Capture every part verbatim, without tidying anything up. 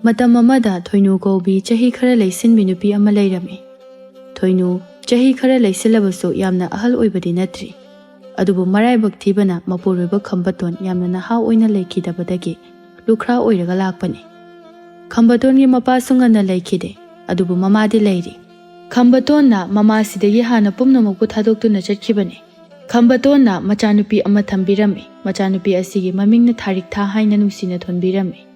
ꯃꯇꯝ ꯑꯃꯗ ꯊꯣꯏꯅꯨ ꯀꯧꯕꯤ ꯆꯍꯤ ꯈꯔ ꯂꯩꯁꯤꯟꯕꯤ ꯅꯨꯄꯤ ꯑꯃ ꯂꯩꯔꯝꯃꯤ꯫ ꯊꯣꯏꯅꯨ ꯆꯍꯤ ꯈꯔ ꯂꯩꯁꯤꯜꯂꯕꯁꯨ ꯌꯥꯝꯅ ꯑꯍꯜ ꯑꯣꯏꯕꯗꯤ ꯅꯠꯇ꯭ꯔꯤ꯫ ꯑꯗꯨꯕꯨ ꯃꯔꯥꯏꯕꯛ ꯊꯤꯕꯅ ꯃꯄꯨꯔꯣꯏꯕ ꯈꯝꯕꯇꯣꯟ ꯌꯥꯝꯅ ꯅꯍꯥ ꯑꯣꯏꯅ ꯂꯩꯈꯤꯗꯕꯗꯒꯤ ꯂꯨꯈ꯭ꯔꯥ ꯑꯣꯏꯔꯒ ꯂꯥꯛꯄꯅꯤ꯫ ꯈꯝꯕꯇꯣꯟꯒꯤ ꯃꯄꯥꯁꯨ ꯉꯟꯅ ꯂꯩꯈꯤꯗꯦ, ꯑꯗꯨꯕꯨ ꯃꯃꯥꯗꯤ ꯂꯩꯔꯤ꯫ ꯈꯝꯕꯇꯣꯟꯅ ꯃꯃꯥꯁꯤꯗꯒꯤ ꯍꯥꯟꯅ ꯄꯨꯝꯅꯃꯛꯄꯨ ꯊꯥꯗꯣꯛꯇꯨꯅ ꯆꯠꯈꯤꯕꯅꯤ꯫ ꯈꯝꯕꯇꯣꯟꯅ ꯃꯆꯥꯅꯨꯄꯤ ꯑꯃ ꯊꯝꯕꯤꯔꯝꯃꯤ꯫ ꯃꯆꯥꯅꯨꯄꯤ ꯑꯁꯤꯒꯤ ꯃꯃꯤꯡꯅ ꯊꯥꯔꯤꯛꯊꯥ ꯍꯥꯏꯅ ꯅꯨꯡꯁꯤꯅ ꯊꯣꯟꯕꯤꯔꯝꯃꯤ꯫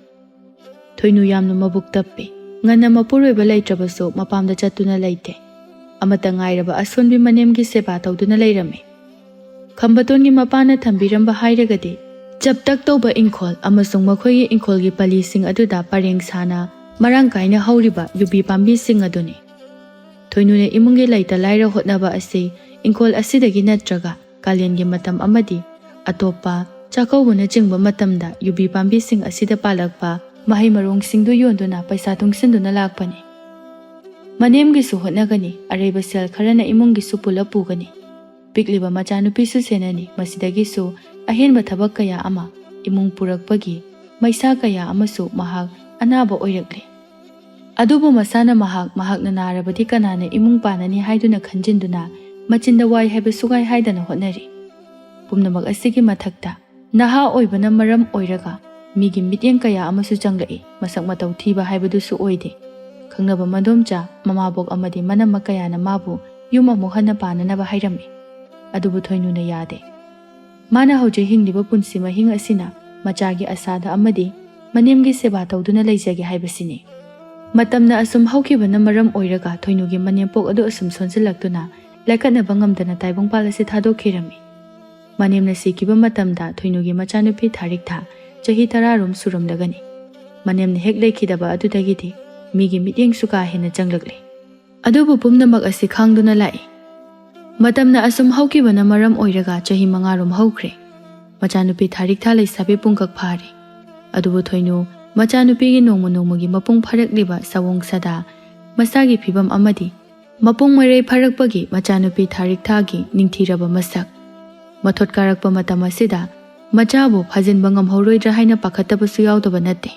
ꯊꯣꯏꯅꯨ ꯌꯥꯝꯅ ꯃꯕꯨꯛ ꯇꯞꯄꯤ꯫ ꯉꯟꯅ ꯃꯄꯨꯔꯣꯏꯕ ꯂꯩꯇ꯭ꯔꯕꯁꯨ ꯃꯄꯥꯝꯗ ꯆꯠꯇꯨꯅ ꯂꯩꯇꯦ꯫ ꯑꯃꯠꯇ ꯉꯥꯏꯔꯕ ꯑꯁꯣꯟꯕꯤ ꯃꯅꯦꯝꯒꯤ ꯁꯦꯕꯥ ꯇꯧꯗꯨꯅ ꯂꯩꯔꯝꯃꯤ꯫ ꯈꯝꯕꯇꯣꯟꯒꯤ ꯃꯄꯥꯅ ꯊꯝꯕꯤꯔꯝꯕ ꯍꯥꯏꯔꯒꯗꯤ ꯆꯞꯇꯛ ꯇꯧꯕ ꯏꯪꯈꯣꯜ ꯑꯃꯁꯨꯡ ꯃꯈꯣꯏꯒꯤ ꯏꯪꯈꯣꯜꯒꯤ ꯄꯂꯤꯁꯤꯡ ꯑꯗꯨꯗ ꯄꯔꯦꯡ ꯁꯥꯅ ꯃꯔꯥꯡ ꯀꯥꯏꯅ ꯍꯧꯔꯤꯕ ꯌꯨꯕꯤ ꯄꯥꯝꯕꯤꯁꯤꯡ ꯑꯗꯨꯅꯤ꯫ ꯊꯣꯏꯅꯨꯅ ꯏꯃꯨꯡꯒꯤ ꯂꯩꯇ ꯂꯥꯏꯔ ꯍꯣꯠꯅꯕ ꯑꯁꯤ ꯏꯪꯈꯣꯜ ꯑꯁꯤꯗꯒꯤ ꯅꯠꯇ꯭ꯔꯒ ꯀꯥꯂꯦꯟꯒꯤ ꯃꯇꯝ ꯑꯃꯗꯤ ꯑꯇꯣꯞꯄ ꯆꯥꯛꯀꯧꯕꯅꯆꯤꯡꯕ ꯃꯇꯝꯗ ꯌꯨꯕꯤ ꯄꯥꯝꯕꯤꯁꯤꯡ ꯑꯁꯤꯗ ꯄꯥꯜꯂꯛꯄ ꯃꯍꯩ ꯃꯔꯣꯡꯁꯤꯡꯗꯨ ꯌꯣꯟꯗꯨꯅ ꯄꯩꯁꯥ ꯇꯨꯡꯁꯤꯟꯗꯨꯅ ꯂꯥꯛꯄꯅꯤ꯫ ꯃꯅꯦꯝꯒꯤꯁꯨ ꯍꯣꯠꯅꯒꯅꯤ, ꯑꯔꯩꯕ ꯁꯦꯜ ꯈꯔꯅ ꯏꯃꯨꯡꯒꯤꯁꯨ ꯄꯨꯂꯞ ꯄꯨꯒꯅꯤ꯫ ꯄꯤꯛꯂꯤꯕ ꯃꯆꯥꯅꯨꯄꯤꯁꯨ ꯁꯦꯟꯅꯅꯤ, ꯃꯁꯤꯗꯒꯤꯁꯨ ꯑꯍꯦꯟꯕ ꯊꯕꯛ ꯀꯌꯥ ꯑꯃ ꯏꯃꯨꯡ ꯄꯨꯔꯛꯄꯒꯤ ꯃꯩꯁꯥ ꯀꯌꯥ ꯑꯃꯁꯨ ꯃꯍꯥꯛ ꯑꯅꯥꯕ ꯑꯣꯏꯔꯛꯂꯦ꯫ ꯑꯗꯨꯕꯨ ꯃꯁꯥꯅ ꯃꯍꯥꯛ, ꯃꯍꯥꯛꯅ ꯅꯥꯔꯕꯗꯤ ꯀꯅꯥꯅ ꯏꯃꯨꯡ ꯄꯥꯟꯅꯅꯤ ꯍꯥꯏꯗꯨꯅ ꯈꯟꯖꯤꯟꯗꯨꯅ ꯃꯆꯤꯟꯗ ꯋꯥꯏ ꯍꯥꯏꯕ ꯁꯨꯛꯍꯥꯏ ꯍꯥꯏꯗꯅ ꯍꯣꯠꯅꯔꯤ꯫ ꯄꯨꯝꯅꯃꯛ ꯑꯁꯤꯒꯤ ꯃꯊꯛꯇ ꯅꯍꯥ ꯑꯣꯏꯕꯅ ꯃꯔꯝ ꯑꯣꯏꯔꯒ ꯃꯤꯒꯤ ꯃꯤꯠꯌꯦꯡ ꯀꯌꯥ ꯑꯃꯁꯨ ꯆꯪꯂꯛꯏ꯫ ꯃꯁꯛ ꯃꯇꯧ ꯊꯤꯕ ꯍꯥꯏꯕꯗꯨꯁꯨ ꯑꯣꯏꯗꯦ꯫ ꯈꯪꯅꯕ ꯃꯗꯣꯝꯆꯥ, ꯃꯃꯥꯕꯣꯛ ꯑꯃꯗꯤ ꯃꯅꯝꯃ ꯀꯌꯥꯅ ꯃꯥꯕꯨ ꯌꯨꯝ ꯑꯃꯨꯛ ꯍꯟꯅ ꯄꯥꯟꯅꯅꯕ ꯍꯥꯏꯔꯝꯃꯤ꯫ ꯑꯗꯨꯕꯨ ꯊꯣꯏꯅꯨꯅ ꯌꯥꯗꯦ꯫ ꯃꯥꯅ ꯍꯧꯖꯤꯛ ꯍꯤꯡꯂꯤꯕ ꯄꯨꯟꯁꯤ ꯃꯍꯤꯡ ꯑꯁꯤꯅ ꯃꯆꯥꯒꯤ ꯑꯁꯥꯗ ꯑꯃꯗꯤ ꯃꯅꯦꯝꯒꯤ ꯁꯦꯕꯥ ꯇꯧꯗꯨꯅ ꯂꯩꯖꯒꯦ ꯍꯥꯏꯕꯁꯤꯅꯤ꯫ ꯃꯇꯝꯅ ꯑꯁꯨꯝ ꯍꯧꯈꯤꯕꯅ ꯃꯔꯝ ꯑꯣꯏꯔꯒ ꯊꯣꯏꯅꯨꯒꯤ ꯃꯅꯦꯝꯄꯣꯛ ꯑꯗꯨ ꯑꯁꯨꯝ ꯁꯣꯟꯖꯤꯜꯂꯛꯇꯨꯅ ꯂꯥꯏꯀꯠꯅꯕ ꯉꯝꯗꯅ ꯇꯥꯏꯕꯪꯄꯥꯜ ꯑꯁꯤ ꯊꯥꯗꯣꯛꯈꯤꯔꯝꯃꯤ꯫ ꯃꯅꯦꯝꯅ ꯁꯤꯈꯤꯕ ꯃꯇꯝꯗ ꯊꯣꯏꯅꯨꯒꯤ ꯃꯆꯥꯅꯨꯄꯤ ꯊꯥꯔꯤꯛꯊꯥ ꯆꯍꯤ ꯇꯔꯥꯔꯣꯝ ꯁꯨꯔꯝꯂꯒꯅꯤ꯫ ꯃꯅꯦꯝꯅ ꯍꯦꯛ ꯂꯩꯈꯤꯗꯕ ꯑꯗꯨꯗꯒꯤꯗꯤ ꯃꯤꯒꯤ ꯃꯤꯠꯌꯦꯡꯁꯨ ꯀꯥ ꯍꯦꯟꯅ ꯆꯪꯂꯛꯂꯦ꯫ ꯑꯗꯨꯕꯨ ꯄꯨꯝꯅꯃꯛ ꯑꯁꯤ ꯈꯥꯡꯗꯨꯅ ꯂꯥꯛꯏ꯫ ꯃꯇꯝꯅ ꯑꯁꯨꯝ ꯍꯧꯈꯤꯕꯅ ꯃꯔꯝ ꯑꯣꯏꯔꯒ ꯆꯍꯤ ꯃꯉꯥꯔꯣꯝ ꯍꯧꯈ꯭ꯔꯦ꯫ ꯃꯆꯥꯅꯨꯄꯤ ꯊꯥꯔꯤꯛꯊꯥ ꯂꯩꯁꯥꯕꯤ ꯄꯨꯡꯀꯛ ꯐꯥꯔꯦ꯫ ꯑꯗꯨꯕꯨ ꯊꯣꯏꯅꯨ ꯃꯆꯥꯅꯨꯄꯤꯒꯤ ꯅꯣꯡꯃ ꯅꯣꯡꯃꯒꯤ ꯃꯄꯨꯡ ꯐꯥꯔꯛꯂꯤꯕ ꯁꯑꯣꯡ ꯁꯥꯗꯥ, ꯃꯁꯥꯒꯤ ꯐꯤꯕꯝ ꯑꯃꯗꯤ ꯃꯄꯨꯡ ꯃꯔꯩ ꯐꯥꯔꯛꯄꯒꯤ ꯃꯆꯥꯅꯨꯄꯤ ꯊꯥꯔꯤꯛꯊꯥꯒꯤ ꯅꯤꯡꯊꯤꯔꯕ ꯃꯁꯛ, ꯃꯊꯣꯠ ꯀꯥꯔꯛꯄ ꯃꯇꯝ ꯑꯁꯤꯗ ꯃꯆꯥꯕꯨ ꯐꯥꯖꯤꯟꯕ ꯉꯝꯍꯧꯔꯣꯏꯗ꯭ꯔꯥ ꯍꯥꯏꯅ ꯄꯥꯈꯠꯇꯕꯁꯨ ꯌꯥꯎꯗꯕ ꯅꯠꯇꯦ꯫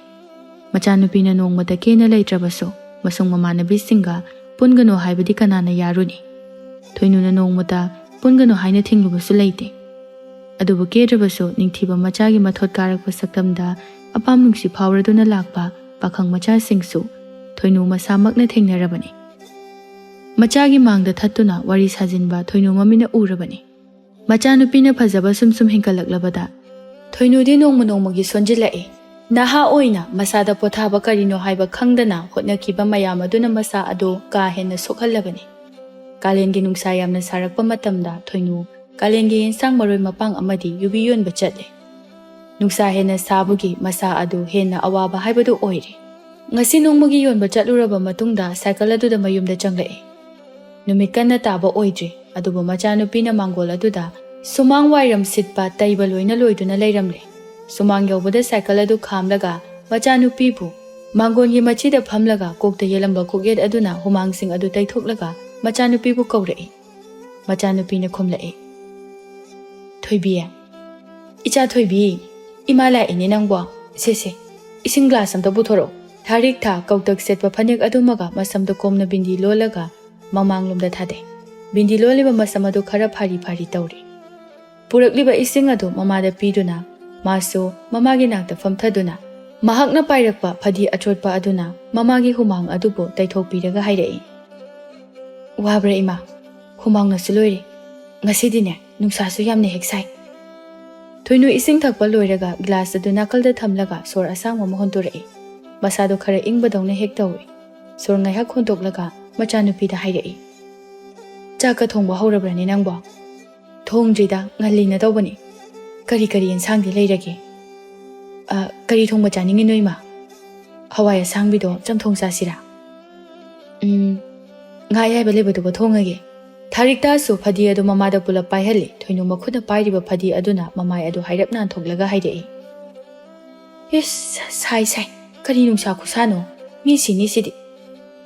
ꯃꯆꯥꯅꯨꯄꯤꯅ ꯅꯣꯡꯃꯇ ꯀꯦꯅ ꯂꯩꯇ꯭ꯔꯕꯁꯨ, ꯃꯁꯨꯡ ꯃꯃꯥꯟꯅꯕꯤꯁꯤꯡꯒ ꯄꯨꯟꯒꯅꯨ ꯍꯥꯏꯕꯗꯤ ꯀꯅꯥꯅ ꯌꯥꯔꯨꯅꯤ? ꯊꯣꯏꯅꯨꯅ ꯅꯣꯡꯃꯇ ꯄꯨꯟꯒꯅꯨ ꯍꯥꯏꯅ ꯊꯤꯡꯂꯨꯕꯁꯨ ꯂꯩꯇꯦ꯫ ꯑꯗꯨꯕꯨ ꯀꯦꯗ꯭ꯔꯕꯁꯨ ꯅꯤꯡꯊꯤꯕ ꯃꯆꯥꯒꯤ ꯃꯊꯣꯠ ꯀꯥꯔꯛꯄ ꯁꯛꯇꯝꯗ ꯑꯄꯥꯝ ꯅꯨꯡꯁꯤ ꯐꯥꯎꯔꯗꯨꯅ ꯂꯥꯛꯄ ꯄꯥꯈꯪ ꯃꯆꯥꯁꯤꯡꯁꯨ ꯊꯣꯏꯅꯨ ꯃꯁꯥꯃꯛꯅ ꯊꯦꯡꯅꯔꯕꯅꯤ꯫ ꯃꯆꯥꯒꯤ ꯃꯥꯡꯗ ꯊꯠꯇꯨꯅ ꯋꯥꯔꯤ ꯁꯥꯖꯤꯟꯕ ꯊꯣꯏꯅꯨ ꯃꯃꯤꯠꯅ ꯎꯔꯕꯅꯤ꯫ ꯃꯆꯥꯅꯨꯄꯤꯅ ꯐꯖꯕ ꯁꯨꯝ ꯁꯨꯝ ꯍꯦꯟꯒꯠꯂꯛꯂꯕꯗ ꯊꯣꯏꯅꯨꯗꯤ ꯅꯣꯡꯃ ꯅꯣꯡꯃꯒꯤ ꯁꯣꯟꯖꯤꯜꯂꯛꯏ꯫ ꯅꯍꯥ ꯑꯣꯏꯅ ꯃꯁꯥꯗ ꯄꯣꯊꯥꯕ ꯀꯔꯤꯅꯣ ꯍꯥꯏꯕ ꯈꯪꯗꯅ ꯍꯣꯠꯅꯈꯤꯕ ꯃꯌꯥꯝ ꯑꯗꯨꯅ ꯃꯁꯥ ꯑꯗꯨ ꯀꯥ ꯍꯦꯟꯅ ꯁꯣꯛꯍꯜꯂꯕꯅꯤ꯫ ꯀꯥꯂꯦꯟꯒꯤ ꯅꯨꯡꯁꯥ ꯌꯥꯝꯅ ꯁꯥꯔꯛꯄ ꯃꯇꯝꯗ ꯊꯣꯏꯅꯨ ꯀꯥꯂꯦꯟꯒꯤ ꯌꯦꯟꯁꯥꯡ ꯃꯔꯣꯏ ꯃꯄꯥꯡ ꯑꯃꯗꯤ ꯌꯨꯕꯤ ꯌꯣꯟꯕ ꯆꯠꯂꯦ꯫ ꯅꯨꯡꯁꯥ ꯍꯦꯟꯅ ꯁꯥꯕꯒꯤ ꯃꯁꯥ ꯑꯗꯨ ꯍꯦꯟꯅ ꯑꯋꯥꯕ ꯍꯥꯏꯕꯗꯨ ꯑꯣꯏꯔꯦ꯫ ꯉꯁꯤ ꯅꯣꯡꯃꯒꯤ ꯌꯣꯟꯕ ꯆꯠꯂꯨꯔꯕ ꯃꯇꯨꯡꯗ ꯁꯥꯏꯀꯜ ꯑꯗꯨꯗ ꯃꯌꯨꯝꯗ ꯆꯪꯂꯛꯏ꯫ ꯅꯨꯃꯤꯠ ꯀꯟꯅ ꯇꯥꯕ ꯑꯣꯏꯗ꯭ꯔꯤ, ꯑꯗꯨꯕꯨ ꯃꯆꯥꯅꯨꯄꯤꯅ ꯃꯥꯡꯒꯣꯜ ꯑꯗꯨꯗ ꯁꯨꯃꯥꯡ ꯋꯥꯏꯔꯝ ꯁꯤꯠꯄ ꯇꯩꯕ ꯂꯣꯏꯅ ꯂꯣꯏꯗꯨꯅ ꯂꯩꯔꯝꯂꯦ꯫ ꯁꯨꯃꯥꯡ ꯌꯧꯕꯗ ꯁꯥꯏꯀꯜ ꯑꯗꯨ ꯈꯥꯝꯂꯒ ꯃꯆꯥꯅꯨꯄꯤꯕꯨ ꯃꯥꯡꯒꯣꯟꯒꯤ ꯃꯆꯤꯗ ꯐꯝꯂꯒ ꯀꯣꯛꯇ ꯌꯦꯜꯂꯝꯕ ꯈꯣꯛꯌꯦꯠ ꯑꯗꯨꯅ ꯍꯨꯃꯥꯡꯁꯤꯡ ꯑꯗꯨ ꯇꯩꯊꯣꯛꯂꯒ ꯃꯆꯥꯅꯨꯄꯤꯕꯨ ꯀꯧꯔꯛꯏ꯫ ꯃꯆꯥꯅꯨꯄꯤꯅ ꯈꯨꯝꯂꯛꯏ, "ꯊꯣꯏꯕꯤ, ꯏꯆꯥ ꯊꯣꯏꯕꯤ, ꯏꯃꯥ ꯂꯥꯛꯏꯅꯦ ꯅꯪꯕꯣ꯫ ꯁꯦ ꯁꯦ, ꯏꯁꯤꯡ ꯒ꯭ꯂꯥꯁ ꯑꯝꯇ ꯄꯨꯊꯣꯔꯛꯑꯣ꯫" ꯊꯥꯔꯤꯛ ꯊꯥ ꯀꯧꯇꯛ ꯁꯦꯠꯄ ꯐꯅꯦꯛ ꯑꯗꯨꯃꯒ ꯃꯁꯝꯗ ꯀꯣꯝꯅ ꯕꯤꯟꯗꯤ ꯂꯣꯜꯂꯒ ꯃꯃꯥꯡꯂꯣꯝꯗ ꯊꯥꯗꯩ꯫ ꯕꯤꯟꯗꯤ ꯂꯣꯜꯂꯤꯕ ꯃꯁꯝ ꯑꯗꯨ ꯈꯔ ꯐꯥꯔꯤ ꯐꯥꯔꯤ ꯇꯧꯔꯤ꯫ ꯄꯨꯔꯛꯂꯤꯕ ꯏꯁꯤꯡ ꯑꯗꯨ ꯃꯃꯥꯗ ꯄꯤꯗꯨꯅ ꯃꯥꯁꯨ ꯃꯃꯥꯒꯤ ꯅꯥꯛꯇ ꯐꯝꯊꯗꯨꯅ ꯃꯍꯥꯛꯅ ꯄꯥꯏꯔꯛꯄ ꯐꯗꯤ ꯑꯆꯣꯠꯄ ꯑꯗꯨꯅ ꯃꯃꯥꯒꯤ ꯍꯨꯃꯥꯡ ꯑꯗꯨꯕꯨ ꯇꯩꯊꯣꯛꯄꯤꯔꯒ ꯍꯥꯏꯔꯛꯏ, "ꯋꯥꯕ꯭ꯔꯥ ꯏꯃꯥ? ꯍꯨꯃꯥꯡꯅꯁꯨ ꯂꯣꯏꯔꯦ꯫ ꯉꯁꯤꯗꯤꯅꯦ ꯅꯨꯡꯁꯥꯁꯨ ꯌꯥꯝꯅ ꯍꯦꯛ ꯁꯥꯏ꯫" ꯊꯣꯏꯅꯨ ꯏꯁꯤꯡ ꯊꯛꯄ ꯂꯣꯏꯔꯒ ꯒ꯭ꯂꯥꯁ ꯑꯗꯨ ꯅꯥꯀꯜꯗ ꯊꯝꯂꯒ ꯁꯣꯔ ꯑꯁꯥꯡꯕ ꯑꯃ ꯍꯣꯟꯗꯣꯔꯛꯏ꯫ ꯃꯁꯥꯗꯣ ꯈꯔ ꯏꯪꯕꯗꯧꯅ ꯍꯦꯛ ꯇꯧꯏ꯫ ꯁꯣꯔ ꯉꯥꯏꯍꯥꯛ ꯍꯣꯟꯗꯣꯛꯂꯒ ꯃꯆꯥꯅꯨꯄꯤꯗ ꯍꯥꯏꯔꯛꯏ, "ꯆꯥꯛꯀ ꯊꯣꯡꯕ ꯍꯧꯔꯕ꯭ꯔꯅꯦ ꯅꯪꯕꯣ?" "ꯊꯣꯡꯗ꯭ꯔꯤꯗ, ꯉꯜꯂꯤꯅ ꯇꯧꯕꯅꯤ꯫ ꯀꯔꯤ ꯀꯔꯤ ꯑꯦꯟꯁꯥꯡꯗꯤ ꯂꯩꯔꯒꯦ?" "ꯑ, ꯀꯔꯤ ꯊꯣꯡꯕ ꯆꯥꯅꯤꯡꯉꯤꯅꯣ ꯏꯃꯥ?" "ꯍꯋꯥꯏ ꯑꯁꯥꯡꯕꯤꯗꯣ ꯆꯝꯊꯣꯡ ꯆꯥꯁꯤꯔꯥ?" "ꯎꯝ, ꯉꯥ ꯑꯌꯥꯏꯕ ꯂꯩꯕꯗꯨꯕꯨ ꯊꯣꯡꯉꯒꯦ꯫" ꯊꯥꯔꯤꯛꯇꯥꯁꯨ ꯐꯗꯤ ꯑꯗꯨ ꯃꯃꯥꯗ ꯄꯨꯂꯞ ꯄꯥꯏꯍꯜꯂꯤ꯫ ꯊꯣꯏꯅꯨ ꯃꯈꯨꯠꯅ ꯄꯥꯏꯔꯤꯕ ꯐꯗꯤ ꯑꯗꯨꯅ ꯃꯃꯥꯏ ꯑꯗꯨ ꯍꯥꯏꯔꯞ ꯅꯥꯟꯊꯣꯛꯂꯒ ꯍꯥꯏꯔꯛꯏ, "ꯏꯁ, ꯁꯥꯏ ꯁꯥꯏ, ꯀꯔꯤ ꯅꯨꯡꯁꯥ ꯈꯨꯁꯥꯅꯣ? ꯃꯤ ꯁꯤꯅꯤ ꯁꯤꯗꯤ꯫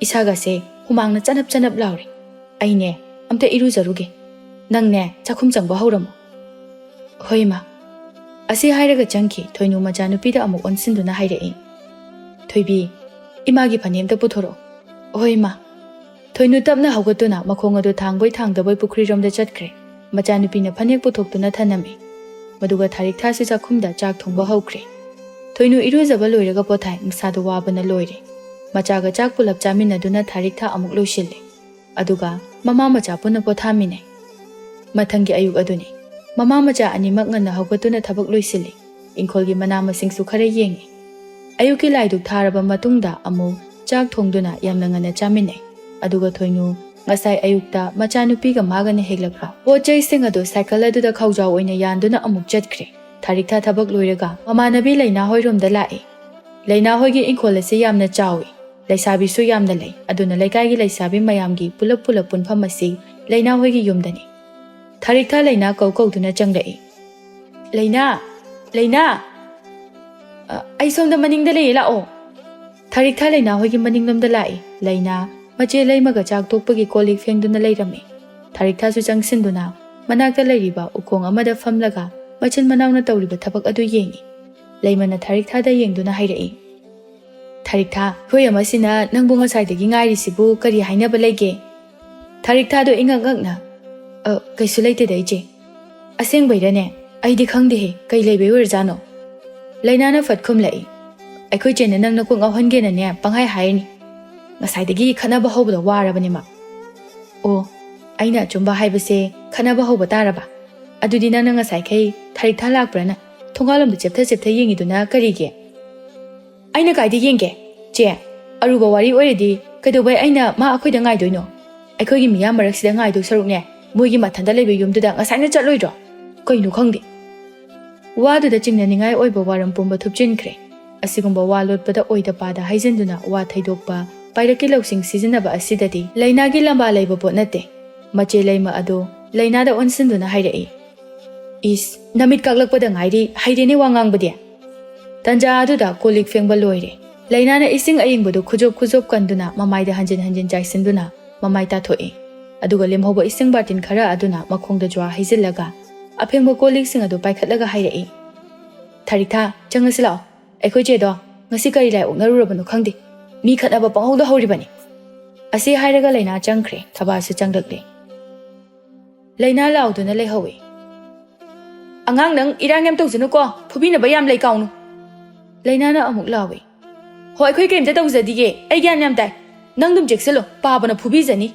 ꯏꯁꯥꯒꯁꯦ ꯍꯨꯃꯥꯡꯅ ꯆꯅꯞ ꯆꯅꯞ ꯂꯥꯎꯔꯦ꯫ ꯑꯩꯅꯦ, ꯑꯝꯇ ꯏꯔꯨꯖꯔꯨꯒꯦ꯫ ꯅꯪꯅꯦ, ꯆꯥꯛꯈꯨꯝ ꯆꯪꯕ ꯍꯧꯔꯝꯃꯣ꯫" "ꯍꯣꯏ, ꯏꯃꯥ꯫" ꯑꯁꯤ ꯍꯥꯏꯔꯒ ꯆꯪꯈꯤ꯫ ꯊꯣꯏꯅꯨ ꯃꯆꯥꯅꯨꯄꯤꯗ ꯑꯃꯨꯛ ꯑꯣꯟꯁꯤꯟꯗꯨꯅ ꯍꯥꯏꯔꯛꯏ, "ꯊꯣꯏꯕꯤ, ꯏꯃꯥꯒꯤ ꯐꯅꯦꯛ ꯑꯝꯇ ꯄꯨꯊꯣꯔꯛꯑꯣ꯫" "ꯍꯣꯏ, ꯏꯃꯥ꯫" ꯊꯣꯏꯅꯨ ꯇꯞꯅ ꯍꯧꯒꯠꯇꯨꯅ ꯃꯈꯣꯡ ꯑꯗꯨ ꯊꯥꯡꯕꯣꯏ ꯊꯥꯡꯗꯕꯣꯏ ꯄꯨꯈ꯭ꯔꯤꯔꯣꯝꯗ ꯆꯠꯈ꯭ꯔꯦ꯫ ꯃꯆꯥꯅꯨꯄꯤꯅ ꯐꯅꯦꯛ ꯄꯨꯊꯣꯛꯇꯨꯅ ꯊꯅꯝꯃꯤ꯫ ꯃꯗꯨꯒ ꯊꯥꯔꯤꯛꯊꯥꯁꯨ ꯆꯥꯛꯈꯨꯝꯗ ꯆꯥꯛ ꯊꯣꯡꯕ ꯍꯧꯈ꯭ꯔꯦ꯫ ꯊꯣꯏꯅꯨ ꯏꯔꯨꯖꯕ ꯂꯣꯏꯔꯒ ꯄꯣꯊꯥꯏ, ꯃꯁꯥꯗꯣ ꯋꯥꯕꯅ ꯂꯣꯏꯔꯦ꯫ ꯃꯆꯥꯒ ꯆꯥꯛ ꯄꯨꯂꯞ ꯆꯥꯃꯤꯟꯅꯗꯨꯅ ꯊꯥꯔꯤꯛꯊꯥ ꯑꯃꯨꯛ ꯂꯣꯏꯁꯤꯜꯂꯦ꯫ ꯑꯗꯨꯒ ꯃꯃꯥ ꯃꯆꯥ ꯄꯨꯟꯅ ꯄꯣꯊꯥꯃꯤꯟꯅꯩ꯫ ꯃꯊꯪꯒꯤ ꯑꯌꯨꯛ ꯑꯗꯨꯅꯤ꯫ ꯃꯃꯥ ꯃꯆꯥ ꯑꯅꯤꯃꯛ ꯉꯟꯅ ꯍꯧꯒꯠꯇꯨꯅ ꯊꯕꯛ ꯂꯣꯏꯁꯤꯜꯂꯤ꯫ ꯏꯪꯈꯣꯜꯒꯤ ꯃꯅꯥ ꯃꯁꯤꯡꯁꯨ ꯈꯔ ꯌꯦꯡꯉꯤ꯫ ꯑꯌꯨꯛꯀꯤ ꯂꯥꯏꯗꯨꯛ ꯊꯥꯔꯕ ꯃꯇꯨꯡꯗ ꯑꯃꯨꯛ ꯆꯥꯛ ꯊꯣꯡꯗꯨꯅ ꯌꯥꯝꯅ ꯉꯟꯅ ꯆꯥꯃꯤꯟꯅꯩ꯫ ꯑꯗꯨꯒ ꯊꯣꯏꯅꯨ ꯉꯁꯥꯏ ꯑꯌꯨꯛꯇ ꯃꯆꯥꯅꯨꯄꯤꯒ ꯃꯥꯒꯅ ꯍꯦꯛꯂꯛꯄ ꯄꯣꯠ ꯆꯩꯁꯤꯡ ꯑꯗꯨ ꯁꯥꯏꯀꯜ ꯑꯗꯨꯗ ꯈꯥꯎꯖꯥꯎ ꯑꯣꯏꯅ ꯌꯥꯟꯗꯨꯅ ꯑꯃꯨꯛ ꯆꯠꯈ꯭ꯔꯦ꯫ ꯊꯥꯔꯤꯛꯊꯥ ꯊꯕꯛ ꯂꯣꯏꯔꯒ ꯃꯃꯥꯟꯅꯕꯤ ꯂꯩꯅꯥ ꯍꯣꯏꯔꯣꯝꯗ ꯂꯥꯛꯏ꯫ ꯂꯩꯅꯥ ꯍꯣꯏꯒꯤ ꯏꯪꯈꯣꯜ ꯑꯁꯤ ꯌꯥꯝꯅ ꯆꯥꯎꯏ, ꯂꯩꯁꯥꯕꯤꯁꯨ ꯌꯥꯝꯅ ꯂꯩ, ꯑꯗꯨꯅ ꯂꯩꯀꯥꯏꯒꯤ ꯂꯩꯁꯥꯕꯤ ꯃꯌꯥꯝꯒꯤ ꯄꯨꯂꯞ ꯄꯨꯂꯞ ꯄꯨꯟꯐꯝ ꯑꯁꯤ ꯂꯩꯅꯥ ꯍꯣꯏꯒꯤ ꯌꯨꯝꯗꯅꯤ꯫ ꯊꯥꯔꯤꯛꯊꯥ ꯂꯩꯅꯥ ꯀꯧ ꯀꯧꯗꯨꯅ ꯆꯪꯂꯛꯏ꯫ "ꯂꯩꯅꯥ! ꯂꯩꯅꯥ! ꯑ, ꯑꯩ ꯁꯣꯝꯗ ꯃꯅꯤꯡꯗ ꯂꯩꯌꯦ, ꯂꯥꯛꯑꯣ꯫" ꯊꯥꯔꯤꯛꯊꯥ ꯂꯩꯅꯥ ꯍꯣꯏꯒꯤ ꯃꯅꯤꯡꯂꯣꯝꯗ ꯂꯥꯛꯏ꯫ ꯂꯩꯅꯥ ꯃꯆꯦ ꯂꯩꯃꯒ ꯆꯥꯛ ꯇꯣꯛꯄꯒꯤ ꯀꯣꯜ ꯂꯤꯛ ꯐꯦꯡꯗꯨꯅ ꯂꯩꯔꯝꯃꯤ꯫ ꯊꯥꯔꯤꯛꯊꯥꯁꯨ ꯆꯪꯁꯤꯟꯗꯨꯅ ꯃꯅꯥꯛꯇ ꯂꯩꯔꯤꯕ ꯎꯈꯣꯡ ꯑꯃꯗ ꯐꯝꯂꯒ ꯃꯆꯤꯟ ꯃꯅꯥꯎꯅ ꯇꯧꯔꯤꯕ ꯊꯕꯛ ꯑꯗꯨ ꯌꯦꯡꯉꯤ꯫ ꯂꯩꯃꯅ ꯊꯥꯔꯤꯛꯊꯥꯗ ꯌꯦꯡꯗꯨꯅ ꯍꯥꯏꯔꯛꯏ, "ꯊꯥꯔꯤꯛꯊꯥ, ꯑꯩꯈꯣꯏ ꯑꯃꯁꯤꯅ ꯅꯪꯕꯨ ꯉꯁꯥꯏꯗꯒꯤ ꯉꯥꯏꯔꯤꯁꯤꯕꯨ ꯀꯔꯤ ꯍꯥꯏꯅꯕ ꯂꯩꯒꯦ?" ꯊꯥꯔꯤꯛꯊꯥꯗꯣ ꯏꯉꯛ ꯉꯛꯅ, "ꯑ, ꯀꯩꯁꯨ ꯂꯩꯇꯦꯗ, ꯏꯆꯦ꯫" "ꯑꯁꯦꯡꯕꯩꯔꯅꯦ? ꯑꯩꯗꯤ ꯈꯪꯗꯦꯍꯦ, ꯀꯩ ꯂꯩꯕꯩ ꯑꯣꯏꯔꯖꯥꯠꯅꯣ?" ꯂꯩꯅꯥꯅ ꯐꯠ ꯈꯨꯝꯂꯛꯏ, "ꯑꯩꯈꯣꯏ ꯆꯦꯅ ꯅꯪ ꯅꯀꯣꯛ ꯉꯥꯎꯍꯟꯒꯦꯅꯅꯦ ꯄꯪꯍꯥꯏ ꯍꯥꯏꯔꯤꯅꯤ꯫ ꯉꯁꯥꯏꯗꯒꯤ ꯈꯠꯅꯕ ꯍꯧꯕꯗ ꯋꯥꯔꯕꯅꯦ ꯃꯥ꯫" "ꯑꯣ, ꯑꯩꯅ ꯑꯆꯨꯝꯕ ꯍꯥꯏꯕꯁꯦ ꯈꯠꯅꯕ ꯍꯧꯕ ꯇꯥꯔꯕ? ꯑꯗꯨꯗꯤ ꯅꯪꯅ ꯉꯁꯥꯏꯈꯩ ꯊꯥꯔꯤꯛꯊꯥ ꯂꯥꯛꯄ꯭ꯔꯥꯅ ꯊꯣꯡꯒꯥꯜꯂꯣꯝꯗ ꯆꯦꯞꯊ ꯆꯦꯞꯊ ꯌꯦꯡꯉꯤꯗꯨꯅ ꯀꯔꯤꯒꯤ?" "ꯑꯩꯅ ꯀꯥꯏꯗ ꯌꯦꯡꯒꯦ? ꯆꯦ, ꯑꯔꯨꯕ ꯋꯥꯔꯤ ꯑꯣꯏꯔꯗꯤ ꯀꯩꯗꯧꯕꯩ ꯑꯩꯅ ꯃꯥ ꯑꯩꯈꯣꯏꯗ ꯉꯥꯏꯗꯣꯏꯅꯣ? ꯑꯩꯈꯣꯏꯒꯤ ꯃꯤꯌꯥꯝ ꯃꯔꯛꯁꯤꯗ ꯉꯥꯏꯗꯧ ꯁꯔꯨꯛꯅꯦ, ꯃꯣꯏꯒꯤ ꯃꯊꯟꯇ ꯂꯩꯕ ꯌꯨꯝꯗꯨꯗ ꯉꯁꯥꯏꯅ ꯆꯠꯂꯣꯏꯗ꯭ꯔꯣ? ꯀꯩꯅꯣ ꯈꯪꯗꯦ꯫" ꯋꯥꯗꯨꯗ ꯆꯤꯡꯅꯅꯤꯡꯉꯥꯏ ꯑꯣꯏꯕ ꯋꯥꯔꯝ ꯄꯨꯝꯕ ꯊꯨꯞꯆꯤꯟꯈ꯭ꯔꯦ꯫ ꯑꯁꯤꯒꯨꯝꯕ ꯋꯥ ꯂꯣꯠꯄꯗ ꯑꯣꯏꯗ ꯄꯥꯗ ꯍꯥꯏꯖꯤꯟꯗꯨꯅ ꯋꯥ ꯊꯩꯗꯣꯛꯄ, ꯄꯥꯏꯔꯛꯀꯤ ꯂꯧꯁꯤꯡ ꯁꯤꯖꯤꯟꯅꯕ ꯑꯁꯤꯗꯗꯤ ꯂꯩꯅꯥꯒꯤ ꯂꯝꯕꯥ ꯂꯩꯕ ꯄꯣꯠ ꯅꯠꯇꯦ꯫ ꯃꯆꯦ ꯂꯩꯃ ꯑꯗꯣ ꯂꯩꯅꯥꯗ ꯑꯣꯟꯁꯤꯟꯗꯨꯅ ꯍꯥꯏꯔꯛꯏ, "ꯏꯁ, ꯅꯃꯤꯠ ꯀꯥꯛꯂꯛꯄꯗ ꯉꯥꯏꯔꯤ, ꯍꯩꯔꯦꯅꯦ ꯋꯥ ꯉꯥꯡꯕꯗꯤ!" ꯇꯟꯖꯥ ꯑꯗꯨꯗ ꯀꯣꯜ ꯂꯤꯛ ꯐꯦꯡꯕ ꯂꯣꯏꯔꯦ꯫ ꯂꯩꯅꯥꯅ ꯏꯁꯤꯡ ꯑꯏꯪꯕꯗꯨ ꯈꯨꯖꯣꯞ ꯈꯨꯖꯣꯞ ꯀꯟꯗꯨꯅ ꯃꯃꯥꯏꯗ ꯍꯟꯖꯤꯟ ꯍꯟꯖꯤꯟ ꯆꯥꯏꯁꯤꯟꯗꯨꯅ ꯃꯃꯥꯏ ꯇꯥꯊꯣꯛꯏ꯫ ꯑꯗꯨꯒ ꯂꯦꯝꯍꯧꯕ ꯏꯁꯤꯡ ꯕꯥꯔꯇꯤꯟ ꯈꯔ ꯑꯗꯨꯅ ꯃꯈꯣꯡꯗ ꯖ꯭ꯋꯥ ꯍꯩꯖꯤꯜꯂꯒ ꯑꯐꯦꯡꯕ ꯀꯣꯜ ꯂꯤꯛꯁꯤꯡ ꯑꯗꯨ ꯄꯥꯏꯈꯠꯂꯒ ꯍꯥꯏꯔꯛꯏ, "ꯊꯥꯔꯤꯛꯊꯥ, ꯆꯪꯉꯁꯤ ꯂꯥꯛꯑꯣ꯫ ꯑꯩꯈꯣꯏ ꯆꯦꯗꯣ ꯉꯁꯤ ꯀꯔꯤ ꯂꯥꯏ ꯑꯣꯛꯅꯔꯨꯔꯕꯅꯣ ꯈꯪꯗꯦ꯫ ꯃꯤ ꯈꯠꯅꯕ ꯄꯪꯍꯧꯗ ꯍꯧꯔꯤꯕꯅꯤ꯫ ꯑꯁꯤ ꯍꯥꯏꯔꯒ ꯂꯩꯅꯥ ꯆꯪꯈ꯭ꯔꯦ꯫ ꯊꯕꯥꯁꯨ ꯆꯪꯂꯛꯂꯦ꯫ ꯂꯩꯅꯥ ꯂꯥꯎꯗꯨꯅ ꯂꯩꯍꯧꯏ꯫ "ꯑꯉꯥꯡ, ꯅꯪ ꯏꯔꯥꯡ ꯌꯥꯝ ꯇꯧꯖꯅꯨꯀꯣ, ꯐꯨꯕꯤꯅꯕ ꯌꯥꯝ ꯂꯩ, ꯀꯥꯎꯅꯨ꯫" ꯂꯩꯅꯥꯅ ꯑꯃꯨꯛ ꯂꯥꯎꯏ꯫ "ꯍꯣ, ꯑꯩꯈꯣꯏ ꯀꯔꯤꯝꯇ ꯇꯧꯖꯗꯤꯌꯦ, ꯑꯩ ꯒ꯭ꯌꯥꯟ ꯌꯥꯝ ꯇꯥꯏ꯫ ꯅꯪ ꯑꯗꯨꯝ ꯆꯦꯛꯁꯤꯜꯂꯣ, ꯄꯥꯕꯅ ꯐꯨꯕꯤꯖꯅꯤ꯫"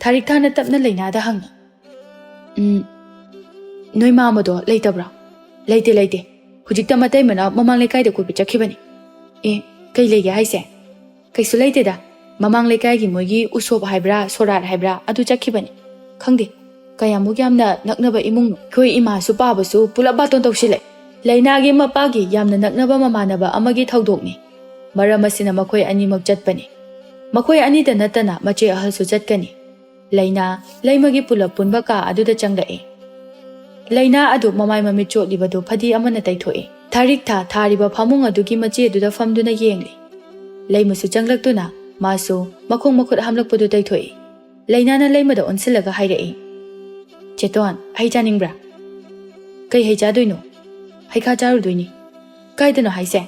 ꯊꯥꯔꯤꯛ ꯊꯥꯅ ꯇꯞꯅ ꯂꯩꯅꯥꯗ ꯍꯪꯉꯤ꯫ "ꯎꯝ, ꯅꯣꯏ ꯃꯥꯃꯗꯣ ꯂꯩꯇꯕ꯭ꯔꯣ?" "ꯂꯩꯇꯦ, ꯂꯩꯇꯦ꯫ ꯍꯧꯖꯤꯛꯇ ꯃꯇꯩ ꯃꯅꯥꯎ ꯃꯃꯥꯡ ꯂꯩꯀꯥꯏꯗ ꯀꯣꯏꯕ ꯆꯠꯈꯤꯕꯅꯤ꯫" "ꯑꯦ, ꯀꯩ ꯂꯩꯒꯦ ꯍꯥꯏꯁꯦ?" "ꯀꯩꯁꯨ ꯂꯩꯇꯦꯗ꯫ ꯃꯃꯥꯡ ꯂꯩꯀꯥꯏꯒꯤ ꯃꯣꯏꯒꯤ ꯎꯁꯣꯞ ꯍꯥꯏꯕ꯭ꯔꯥ, ꯁꯣꯔꯥꯠ ꯍꯥꯏꯕ꯭ꯔꯥ, ꯑꯗꯨ ꯆꯠꯈꯤꯕꯅꯤ꯫ ꯈꯪꯗꯦ, ꯀꯌꯥꯃꯨꯛ ꯌꯥꯝꯅ ꯅꯛꯅꯕ ꯏꯃꯨꯡꯅꯣ꯫ ꯑꯩꯈꯣꯏ ꯏꯃꯥꯁꯨ ꯄꯥꯕꯁꯨ ꯄꯨꯂꯞ ꯕꯥꯇꯣꯟ ꯇꯧꯁꯤꯜꯂꯦ꯫" ꯂꯩꯅꯥꯒꯤ ꯃꯄꯥꯒꯤ ꯌꯥꯝꯅ ꯅꯛꯅꯕ ꯃꯃꯥꯟꯅꯕ ꯑꯃꯒꯤ ꯊꯧꯗꯣꯛꯅꯤ꯫ ꯃꯔꯝ ꯑꯁꯤꯅ ꯃꯈꯣꯏ ꯑꯅꯤꯃꯛ ꯆꯠꯄꯅꯤ꯫ ꯃꯈꯣꯏ ꯑꯅꯤꯗ ꯅꯠꯇꯅ ꯃꯆꯦ ꯑꯍꯜꯁꯨ ꯆꯠꯀꯅꯤ꯫ ꯂꯩꯅꯥ ꯂꯩꯃꯒꯤ ꯄꯨꯂꯞ ꯄꯨꯟꯕ ꯀꯥ ꯑꯗꯨꯗ ꯆꯪꯂꯛꯏ꯫ ꯂꯩꯅꯥ ꯑꯗꯨ ꯃꯃꯥꯏ ꯃꯃꯤꯠ ꯆꯣꯠꯂꯤꯕꯗꯨ ꯐꯗꯤ ꯑꯃꯅ ꯇꯩꯊꯣꯛꯏ꯫ ꯊꯥꯔꯤꯛ ꯊꯥ ꯊꯥꯔꯤꯕ ꯐꯃꯨꯡ ꯑꯗꯨꯒꯤ ꯃꯆꯦ ꯑꯗꯨꯗ ꯐꯝꯗꯨꯅ ꯌꯦꯡꯂꯤ꯫ ꯂꯩꯃꯁꯨ ꯆꯪꯂꯛꯇꯨꯅ ꯃꯥꯁꯨ ꯃꯈꯣꯡ ꯃꯈꯨꯠ ꯍꯥꯝꯂꯛꯄꯗꯨ ꯇꯩꯊꯣꯛꯏ꯫ ꯂꯩꯅꯥꯅ ꯂꯩꯃꯗ ꯑꯣꯟꯁꯤꯜꯂꯒ ꯍꯥꯏꯔꯛꯏ, "ꯆꯦꯇꯣꯟ, ꯍꯩ ꯆꯥꯅꯤꯡꯕ꯭ꯔꯥ?" "ꯀꯩ ꯍꯩ ꯆꯥꯗꯣꯏꯅꯣ?" "ꯍꯩꯈꯥ ꯆꯥꯔꯨꯗꯣꯏꯅꯤ꯫" "ꯀꯥꯏꯗꯅꯣ ꯍꯥꯏꯁꯦ?"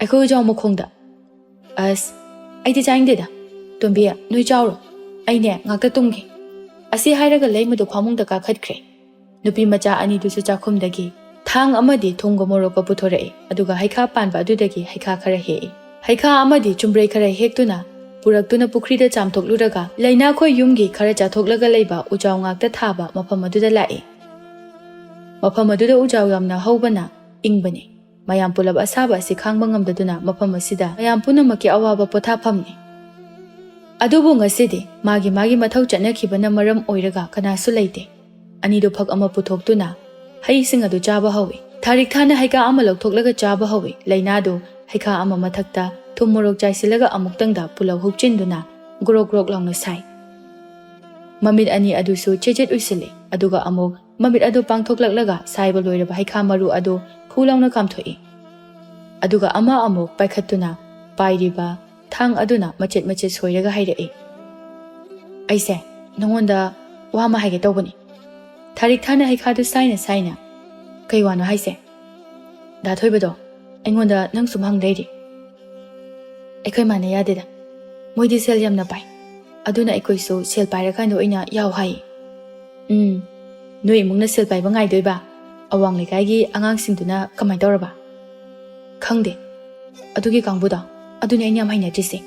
"ꯑꯩꯈꯣꯏ ꯎꯖꯥꯎ ꯃꯈꯣꯡꯗ꯫" "ꯑꯁ, ꯑꯩꯗꯤ ꯆꯥꯅꯤꯡꯗꯦꯗ꯫ ꯇꯣꯝꯕꯤ, ꯅꯣꯏ ꯆꯥꯎꯔꯣ꯫ ꯑꯩꯅꯦ ꯉꯥꯛꯇ ꯇꯨꯝꯒꯦ꯫" ꯑꯁꯤ ꯍꯥꯏꯔꯒ ꯂꯩꯃꯗꯨ ꯐꯃꯨꯡꯗ ꯀꯥꯈꯠꯈ꯭ꯔꯦ꯫ ꯅꯨꯄꯤ ꯃꯆꯥ ꯑꯅꯤꯗꯨꯁꯨ ꯆꯥꯛꯈꯨꯝꯗꯒꯤ ꯊꯥꯡ ꯑꯃꯗꯤ ꯊꯨꯝꯒ ꯃꯣꯔꯣꯛꯀ ꯄꯨꯊꯣꯔꯛꯏ, ꯑꯗꯨꯒ ꯍꯩꯈꯥ ꯄꯥꯟꯕ ꯑꯗꯨꯗꯒꯤ ꯍꯩꯈꯥ ꯈꯔ ꯍꯦꯛꯏ꯫ ꯍꯩꯈꯥ ꯑꯃꯗꯤ ꯆꯨꯝꯕ꯭ꯔꯩ ꯈꯔ ꯍꯦꯛꯇꯨꯅ ꯄꯨꯔꯛꯇꯨꯅ ꯄꯨꯈ꯭ꯔꯤꯗ ꯆꯥꯝꯊꯣꯛꯂꯨꯔꯒ ꯂꯩꯅꯥꯈꯣꯏ ꯌꯨꯝꯒꯤ ꯈꯔ ꯆꯥꯊꯣꯛꯂꯒ ꯂꯩꯕ ꯎꯖꯥꯎ ꯉꯥꯛꯇ ꯊꯥꯕ ꯃꯐꯝ ꯑꯗꯨꯗ ꯂꯥꯛꯏ꯫ ꯃꯐꯝ ꯑꯗꯨꯗ ꯎꯖꯥꯎ ꯌꯥꯝꯅ ꯍꯧꯕꯅ ꯏꯪꯕꯅꯤ꯫ ꯃꯌꯥꯝ ꯄꯨꯂꯞ ꯑꯁꯥꯕ ꯑꯁꯤ ꯈꯥꯡꯕ ꯉꯝꯗꯗꯨꯅ ꯃꯐꯝ ꯑꯁꯤꯗ ꯃꯌꯥꯝ ꯄꯨꯝꯅꯃꯛꯀꯤ ꯑꯋꯥꯕ ꯄꯣꯊꯥꯐꯝꯅꯤ꯫ ꯑꯗꯨꯕꯨ ꯉꯁꯤꯗꯤ ꯃꯥꯒꯤ ꯃꯥꯒꯤ ꯃꯊꯧ ꯆꯠꯅꯈꯤꯕꯅ ꯃꯔꯝ ꯑꯣꯏꯔꯒ ꯀꯅꯥꯁꯨ ꯂꯩꯇꯦ꯫ ꯑꯅꯤꯗꯨ ꯐꯛ ꯑꯃ ꯄꯨꯊꯣꯛꯇꯨꯅ ꯍꯩꯁꯤꯡ ꯑꯗꯨ ꯆꯥꯕ ꯍꯧꯏ꯫ ꯊꯥꯔꯤꯛ ꯊꯥꯅ ꯍꯩꯈꯥ ꯑꯃ ꯂꯧꯊꯣꯛꯂꯒ ꯆꯥꯕ ꯍꯧꯏ꯫ ꯂꯩꯅꯥꯗꯨ ꯍꯩꯈꯥ ꯑꯃ ꯃꯊꯛꯇ ꯊꯨꯝ ꯃꯣꯔꯣꯛ ꯆꯥꯏꯁꯤꯜꯂꯒ ꯑꯃꯨꯛꯇꯪꯗ ꯄꯨꯂꯞ ꯍꯨꯛꯆꯤꯟꯗꯨꯅ ꯒ꯭ꯔꯣꯛ ꯒ꯭ꯔꯣꯛ ꯂꯥꯎꯅ ꯁꯥꯏ꯫ ꯃꯃꯤꯠ ꯑꯅꯤ ꯑꯗꯨꯁꯨ ꯆꯦꯖꯦꯠ ꯎꯏꯁꯤꯜꯂꯤ, ꯑꯗꯨꯒ ꯑꯃꯨꯛ ꯃꯃꯤꯠ ꯑꯗꯨ ꯄꯥꯡꯊꯣꯛꯂꯛꯂꯒ ꯁꯥꯏꯕ ꯂꯣꯏꯔꯕ ꯍꯩꯈꯥ ꯃꯔꯨ ꯑꯗꯨ ꯈꯨ ꯂꯥꯎꯅ ꯀꯥꯝꯊꯣꯛꯏ꯫ ꯑꯗꯨꯒ ꯑꯃ ꯑꯃꯨꯛ ꯄꯥꯏꯈꯠꯇꯨꯅ ꯄꯥꯏꯔꯤꯕ ꯊꯥꯡ ꯑꯗꯨꯅ ꯃꯆꯦꯠ ꯃꯆꯦꯠ ꯁꯣꯏꯔꯒ ꯍꯥꯏꯔꯛꯏ, "ꯑꯩꯁꯦ ꯅꯉꯣꯟꯗ ꯋꯥ ꯑꯃ ꯍꯥꯏꯒꯦ ꯇꯧꯕꯅꯤ꯫" ꯊꯥꯔꯤꯛ ꯊꯥꯅ ꯍꯩꯈꯥꯗꯨ ꯁꯥꯏꯅ ꯁꯥꯏꯅ, "ꯀꯩ ꯋꯥꯅꯣ ꯍꯥꯏꯁꯦ?" "ꯗꯥ ꯊꯣꯏꯕꯗꯣ, ꯑꯩꯉꯣꯟꯗ ꯅꯪ ꯁꯨꯝ ꯍꯪ ꯂꯩꯔꯤ? ꯑꯩꯈꯣꯏ ꯃꯥꯅ ꯌꯥꯗꯦꯗ꯫ ꯃꯣꯏꯗꯤ ꯁꯦꯜ ꯌꯥꯝꯅ ꯄꯥꯏ꯫ ꯑꯗꯨꯅ ꯑꯩꯈꯣꯏꯁꯨ ꯁꯦꯜ ꯄꯥꯏꯔꯀꯥꯟꯗ ꯑꯣꯏꯅ ꯌꯥꯎ ꯍꯥꯏꯌꯦ꯫ ꯎꯝ, ꯅꯣꯏ ꯏꯃꯨꯡꯅ ꯁꯦꯜ ꯄꯥꯏꯕ ꯉꯥꯏꯗꯣꯏꯕ? ꯑꯋꯥꯡ ꯂꯩꯀꯥꯏꯒꯤ ꯑꯉꯥꯡꯁꯤꯡꯗꯨꯅ ꯀꯃꯥꯏꯅ ꯇꯧꯔꯕ? ꯈꯪꯗꯦ꯫ ꯑꯗꯨꯒꯤ ꯀꯥꯡꯕꯨꯗꯣ, ꯑꯗꯨꯅꯦ ꯑꯩꯅ ꯌꯥꯝ ꯍꯩꯅꯗ꯭ꯔꯤꯁꯦ꯫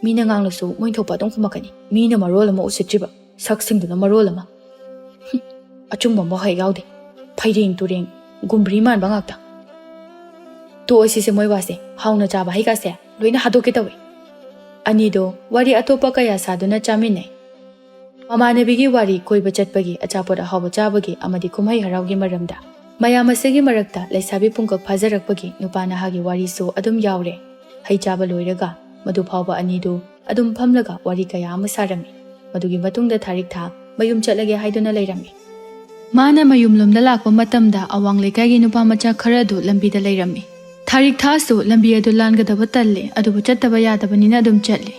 ꯃꯤꯅ ꯉꯥꯡꯂꯁꯨ ꯃꯣꯏ ꯊꯣꯛꯄ ꯑꯗꯨꯝ ꯈꯨꯝꯃꯛꯀꯅꯤ꯫ ꯃꯤꯅ ꯃꯔꯣꯜ ꯑꯃ ꯎꯁꯤꯠꯇ꯭ꯔꯤꯕ, ꯁꯛꯁꯤꯡꯗꯨꯅ ꯃꯔꯣꯜ ꯑꯃ꯫ ꯍꯨꯝ, ꯑꯆꯨꯝꯕ ꯑꯃ ꯍꯦꯛ ꯌꯥꯎꯗꯦ꯫ ꯐꯩꯔꯦꯡ ꯇꯨꯔꯦꯡ, ꯒꯨꯝꯕ꯭ꯔꯤ ꯃꯥꯟꯕ ꯉꯥꯛꯇ꯫ ꯇꯣꯛꯑꯁꯤꯁꯦ ꯃꯣꯏ ꯋꯥꯁꯦ꯫ ꯍꯥꯎꯅ ꯆꯥꯕ ꯍꯩꯒꯥꯁꯦ ꯂꯣꯏꯅ ꯍꯥꯗꯣꯛꯀꯦ ꯇꯧꯏ꯫ ꯑꯅꯤꯗꯣ ꯋꯥꯔꯤ ꯑꯇꯣꯞꯄ ꯀꯌꯥ ꯁꯥꯗꯨꯅ ꯆꯥꯃꯤꯟꯅꯩ꯫ ꯃꯃꯥꯟꯅꯕꯤꯒꯤ ꯋꯥꯔꯤ, ꯀꯣꯏꯕ ꯆꯠꯄꯒꯤ, ꯑꯆꯥꯄꯣꯠ ꯑꯍꯥꯎꯕ ꯆꯥꯕꯒꯤ ꯑꯃꯗꯤ ꯀꯨꯝꯍꯩ ꯍꯔꯥꯎꯒꯤ ꯃꯔꯝꯗ꯫ ꯃꯌꯥꯝ ꯑꯁꯤꯒꯤ ꯃꯔꯛꯇ ꯂꯩꯁꯥꯕꯤ ꯄꯨꯡꯀꯛ ꯐꯥꯖꯔꯛꯄꯒꯤ ꯅꯨꯄꯥ ꯅꯍꯥꯒꯤ ꯋꯥꯔꯤꯁꯨ ꯑꯗꯨꯝ ꯌꯥꯎꯔꯦ꯫ ꯍꯩ ꯆꯥꯕ ꯂꯣꯏꯔꯒ ꯃꯗꯨ ꯐꯥꯎꯕ ꯑꯅꯤꯗꯨ ꯑꯗꯨꯝ ꯐꯝꯂꯒ ꯋꯥꯔꯤ ꯀꯌꯥ ꯑꯃ ꯁꯥꯔꯝꯃꯤ꯫ ꯃꯗꯨꯒꯤ ꯃꯇꯨꯡꯗ ꯊꯥꯔꯤꯛꯊꯥ ꯃꯌꯨꯝ ꯆꯠꯂꯒꯦ ꯍꯥꯏꯗꯨꯅ ꯂꯩꯔꯝꯃꯤ꯫ ꯃꯥꯅ ꯃꯌꯨꯝꯂꯣꯝꯗ ꯂꯥꯛꯄ ꯃꯇꯝꯗ ꯑꯋꯥꯡ ꯂꯩꯀꯥꯏꯒꯤ ꯅꯨꯄꯥ ꯃꯆꯥ ꯈꯔ ꯑꯗꯨ ꯂꯝꯕꯤꯗ ꯂꯩꯔꯝꯃꯤ꯫ ꯊꯥꯔꯤꯛꯊꯥꯁꯨ ꯂꯝꯕꯤ ꯑꯗꯨ ꯂꯥꯟꯒꯗꯕ ꯇꯜꯂꯦ, ꯑꯗꯨꯕꯨ ꯆꯠꯇꯕ ꯌꯥꯗꯕꯅꯤꯅ ꯑꯗꯨꯝ ꯆꯠꯂꯦ꯫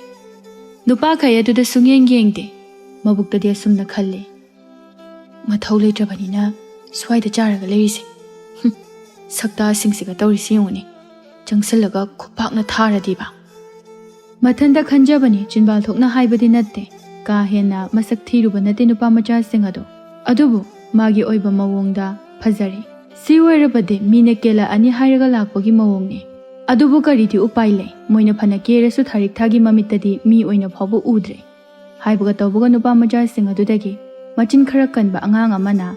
ꯅꯨꯄꯥꯈꯩ ꯑꯗꯨꯗ ꯁꯨꯡꯌꯦꯡ ꯌꯦꯡꯗꯦ꯫ ꯃꯕꯨꯛꯇꯗꯤ ꯑꯁꯨꯝꯅ ꯈꯜꯂꯤ, "ꯃꯊꯧ ꯂꯩꯇ꯭ꯔꯕꯅꯤꯅ ꯁ꯭ꯋꯥꯏꯗ ꯆꯥꯔꯒ ꯂꯩꯔꯤꯁꯦ꯫ ꯍꯨꯝ, ꯁꯛꯇꯥꯁꯤꯡꯁꯤꯒ ꯇꯧꯔꯤꯁꯤ ꯌꯦꯡꯉꯨꯅꯦ꯫ ꯆꯪꯁꯤꯜꯂꯒ ꯈꯨꯄꯥꯛꯅ ꯊꯥꯔꯗꯤꯕ?" ꯃꯊꯟꯇ ꯈꯟꯖꯕꯅꯤ, ꯆꯤꯟꯕꯥꯜ ꯊꯣꯛꯅ ꯍꯥꯏꯕꯗꯤ ꯅꯠꯇꯦ꯫ ꯀꯥ ꯍꯦꯟꯅ ꯃꯁꯛ ꯊꯤꯔꯨꯕ ꯅꯠꯇꯦ ꯅꯨꯄꯥ ꯃꯆꯥꯁꯤꯡ ꯑꯗꯣ꯫ ꯑꯗꯨꯕꯨ ꯃꯥꯒꯤ ꯑꯣꯏꯕ ꯃꯑꯣꯡꯗ ꯐꯖꯔꯦ꯫ ꯁꯤ ꯑꯣꯏꯔꯕꯗꯤ ꯃꯤꯅ ꯀꯦꯜꯂꯛꯑꯅꯤ ꯍꯥꯏꯔꯒ ꯂꯥꯛꯄꯒꯤ ꯃꯑꯣꯡꯅꯦ꯫ ꯑꯗꯨꯕꯨ ꯀꯔꯤꯗꯤ ꯎꯄꯥꯏ ꯂꯩ? ꯃꯣꯏꯅ ꯐꯅ ꯀꯦꯔꯁꯨ ꯊꯥꯔꯤꯛꯊꯥꯒꯤ ꯃꯃꯤꯠꯇꯗꯤ ꯃꯤ ꯑꯣꯏꯅ ꯐꯥꯎꯕ ꯎꯗ꯭ꯔꯦ꯫ ꯍꯥꯏꯕꯒ ꯇꯧꯕꯒ ꯅꯨꯄꯥ ꯃꯆꯥꯁꯤꯡ ꯑꯗꯨꯗꯒꯤ ꯃꯆꯤꯟ ꯈꯔ ꯀꯟꯕ ꯑꯉꯥꯡ ꯑꯃꯅ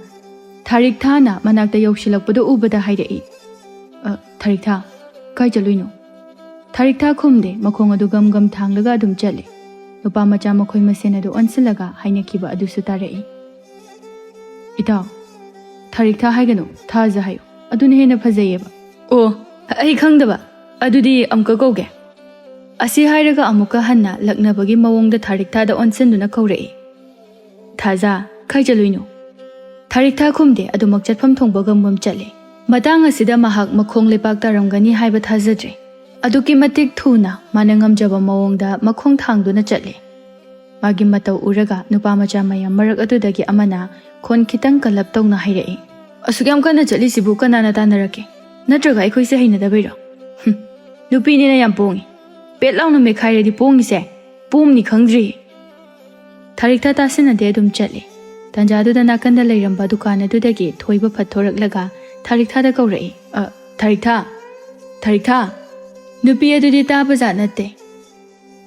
ꯊꯥꯔꯤꯛꯊꯥꯅ ꯃꯅꯥꯛꯇ ꯌꯧꯁꯤꯜꯂꯛꯄꯗꯨ ꯎꯕꯗ ꯍꯥꯏꯔꯛꯏ, "ꯑ, ꯊꯥꯔꯤꯛꯊꯥ, ꯀꯥꯏ ꯆꯠꯂꯨꯏꯅꯣ?" ꯊꯥꯔꯤꯛꯊꯥ ꯈꯨꯝꯗꯦ, ꯃꯈꯣꯡ ꯑꯗꯨ ꯒꯝ ꯒꯝ ꯊꯥꯡꯂꯒ ꯑꯗꯨꯝ ꯆꯠꯂꯤ꯫ ꯅꯨꯄꯥ ꯃꯆꯥ ꯃꯈꯣꯏ ꯃꯁꯦꯟ ꯑꯗꯨ ꯑꯣꯟꯁꯤꯜꯂꯒ ꯍꯥꯏꯅꯈꯤꯕ ꯑꯗꯨꯁꯨ ꯇꯥꯔꯛꯏ꯫ "ꯏꯇꯥꯎ, ꯊꯥꯔꯤꯛꯊꯥ ꯍꯥꯏꯒꯅꯨ, ꯊꯥꯖ ꯍꯥꯏꯌꯨ, ꯑꯗꯨꯅ ꯍꯦꯟꯅ ꯐꯖꯩꯌꯦꯕ꯫" "ꯑꯣ, ꯑꯩ ꯈꯪꯗꯕ, ꯑꯗꯨꯗꯤ ꯑꯃꯨꯛꯀ ꯀꯧꯒꯦ꯫" ꯑꯁꯤ ꯍꯥꯏꯔꯒ ꯑꯃꯨꯛꯀ ꯍꯟꯅ ꯂꯛꯅꯕꯒꯤ ꯃꯑꯣꯡꯗ ꯊꯥꯔꯤꯛꯊꯥꯗ ꯑꯣꯟꯁꯤꯟꯗꯨꯅ ꯀꯧꯔꯛꯏ꯫ "ꯊꯥꯖ, ꯀꯥꯏ ꯆꯠꯂꯨꯏꯅꯣ?" ꯊꯥꯔꯤꯛꯊꯥ ꯈꯨꯝꯗꯦ, ꯑꯗꯨꯃꯛ ꯆꯠꯐꯝ ꯊꯣꯡꯕ ꯒꯝꯒꯝ ꯆꯠꯂꯦ꯫ ꯃꯇꯥꯡ ꯑꯁꯤꯗ ꯃꯍꯥꯛ ꯃꯈꯣꯡ ꯂꯩꯄꯥꯛ ꯇꯥꯔꯝꯒꯅꯤ ꯍꯥꯏꯕ ꯊꯥꯖꯗ꯭ꯔꯦ꯫ ꯑꯗꯨꯛꯀꯤ ꯃꯇꯤꯛ ꯊꯨꯅ ꯃꯥꯅ ꯉꯝꯖꯕ ꯃꯑꯣꯡꯗ ꯃꯈꯣꯡ ꯊꯥꯡꯗꯨꯅ ꯆꯠꯂꯦ꯫ ꯃꯥꯒꯤ ꯃꯇꯧ ꯎꯔꯒ ꯅꯨꯄꯥ ꯃꯆꯥ ꯃꯌꯥꯝ ꯃꯔꯛ ꯑꯗꯨꯗꯒꯤ ꯑꯃꯅ ꯈꯣꯟ ꯈꯤꯇꯪ ꯀꯜꯂꯞ ꯇꯧꯅ ꯍꯥꯏꯔꯛꯏ, "ꯑꯁꯨꯛ ꯌꯥꯝ ꯀꯟꯅ ꯆꯠꯂꯤꯁꯤꯕꯨ ꯀꯅꯥꯅ ꯇꯥꯟꯅꯔꯛꯀꯦ? ꯅꯠꯇ꯭ꯔꯒ ꯑꯩꯈꯣꯏꯁꯦ ꯍꯩꯅꯗꯕꯩꯔꯣ?" ꯅꯨꯄꯤꯅꯤꯅ ꯌꯥꯝ ꯄꯣꯡꯉꯤ꯫ ꯄꯦꯠ ꯂꯥꯎꯅ ꯃꯦꯈꯥꯏꯔꯗꯤ ꯄꯣꯡꯉꯤꯁꯦ꯫ ꯄꯣꯝꯅꯤ ꯈꯪꯗ꯭ꯔꯤ꯫ ꯊꯥꯔꯤꯛꯊꯥ ꯇꯥꯁꯤꯟꯅꯗꯦ, ꯑꯗꯨꯝ ꯆꯠꯂꯤ꯫ ꯇꯥꯟꯖꯥꯗꯨꯗ ꯅꯥꯀꯟꯗ ꯂꯩꯔꯝꯕ ꯗꯨꯀꯥꯟ ꯑꯗꯨꯗꯒꯤ ꯊꯣꯏꯕ ꯐꯠ ꯊꯣꯔꯛꯂꯒ ꯊꯥꯔꯤꯛꯊꯥꯗ ꯀꯧꯔꯛꯏ꯫ "ꯑ, ꯊꯥꯔꯤꯛꯊꯥ! ꯊꯥꯔꯤꯛꯊꯥ!" ꯅꯨꯄꯤ ꯑꯗꯨꯗꯤ ꯇꯥꯕꯖꯥꯠ ꯅꯠꯇꯦ꯫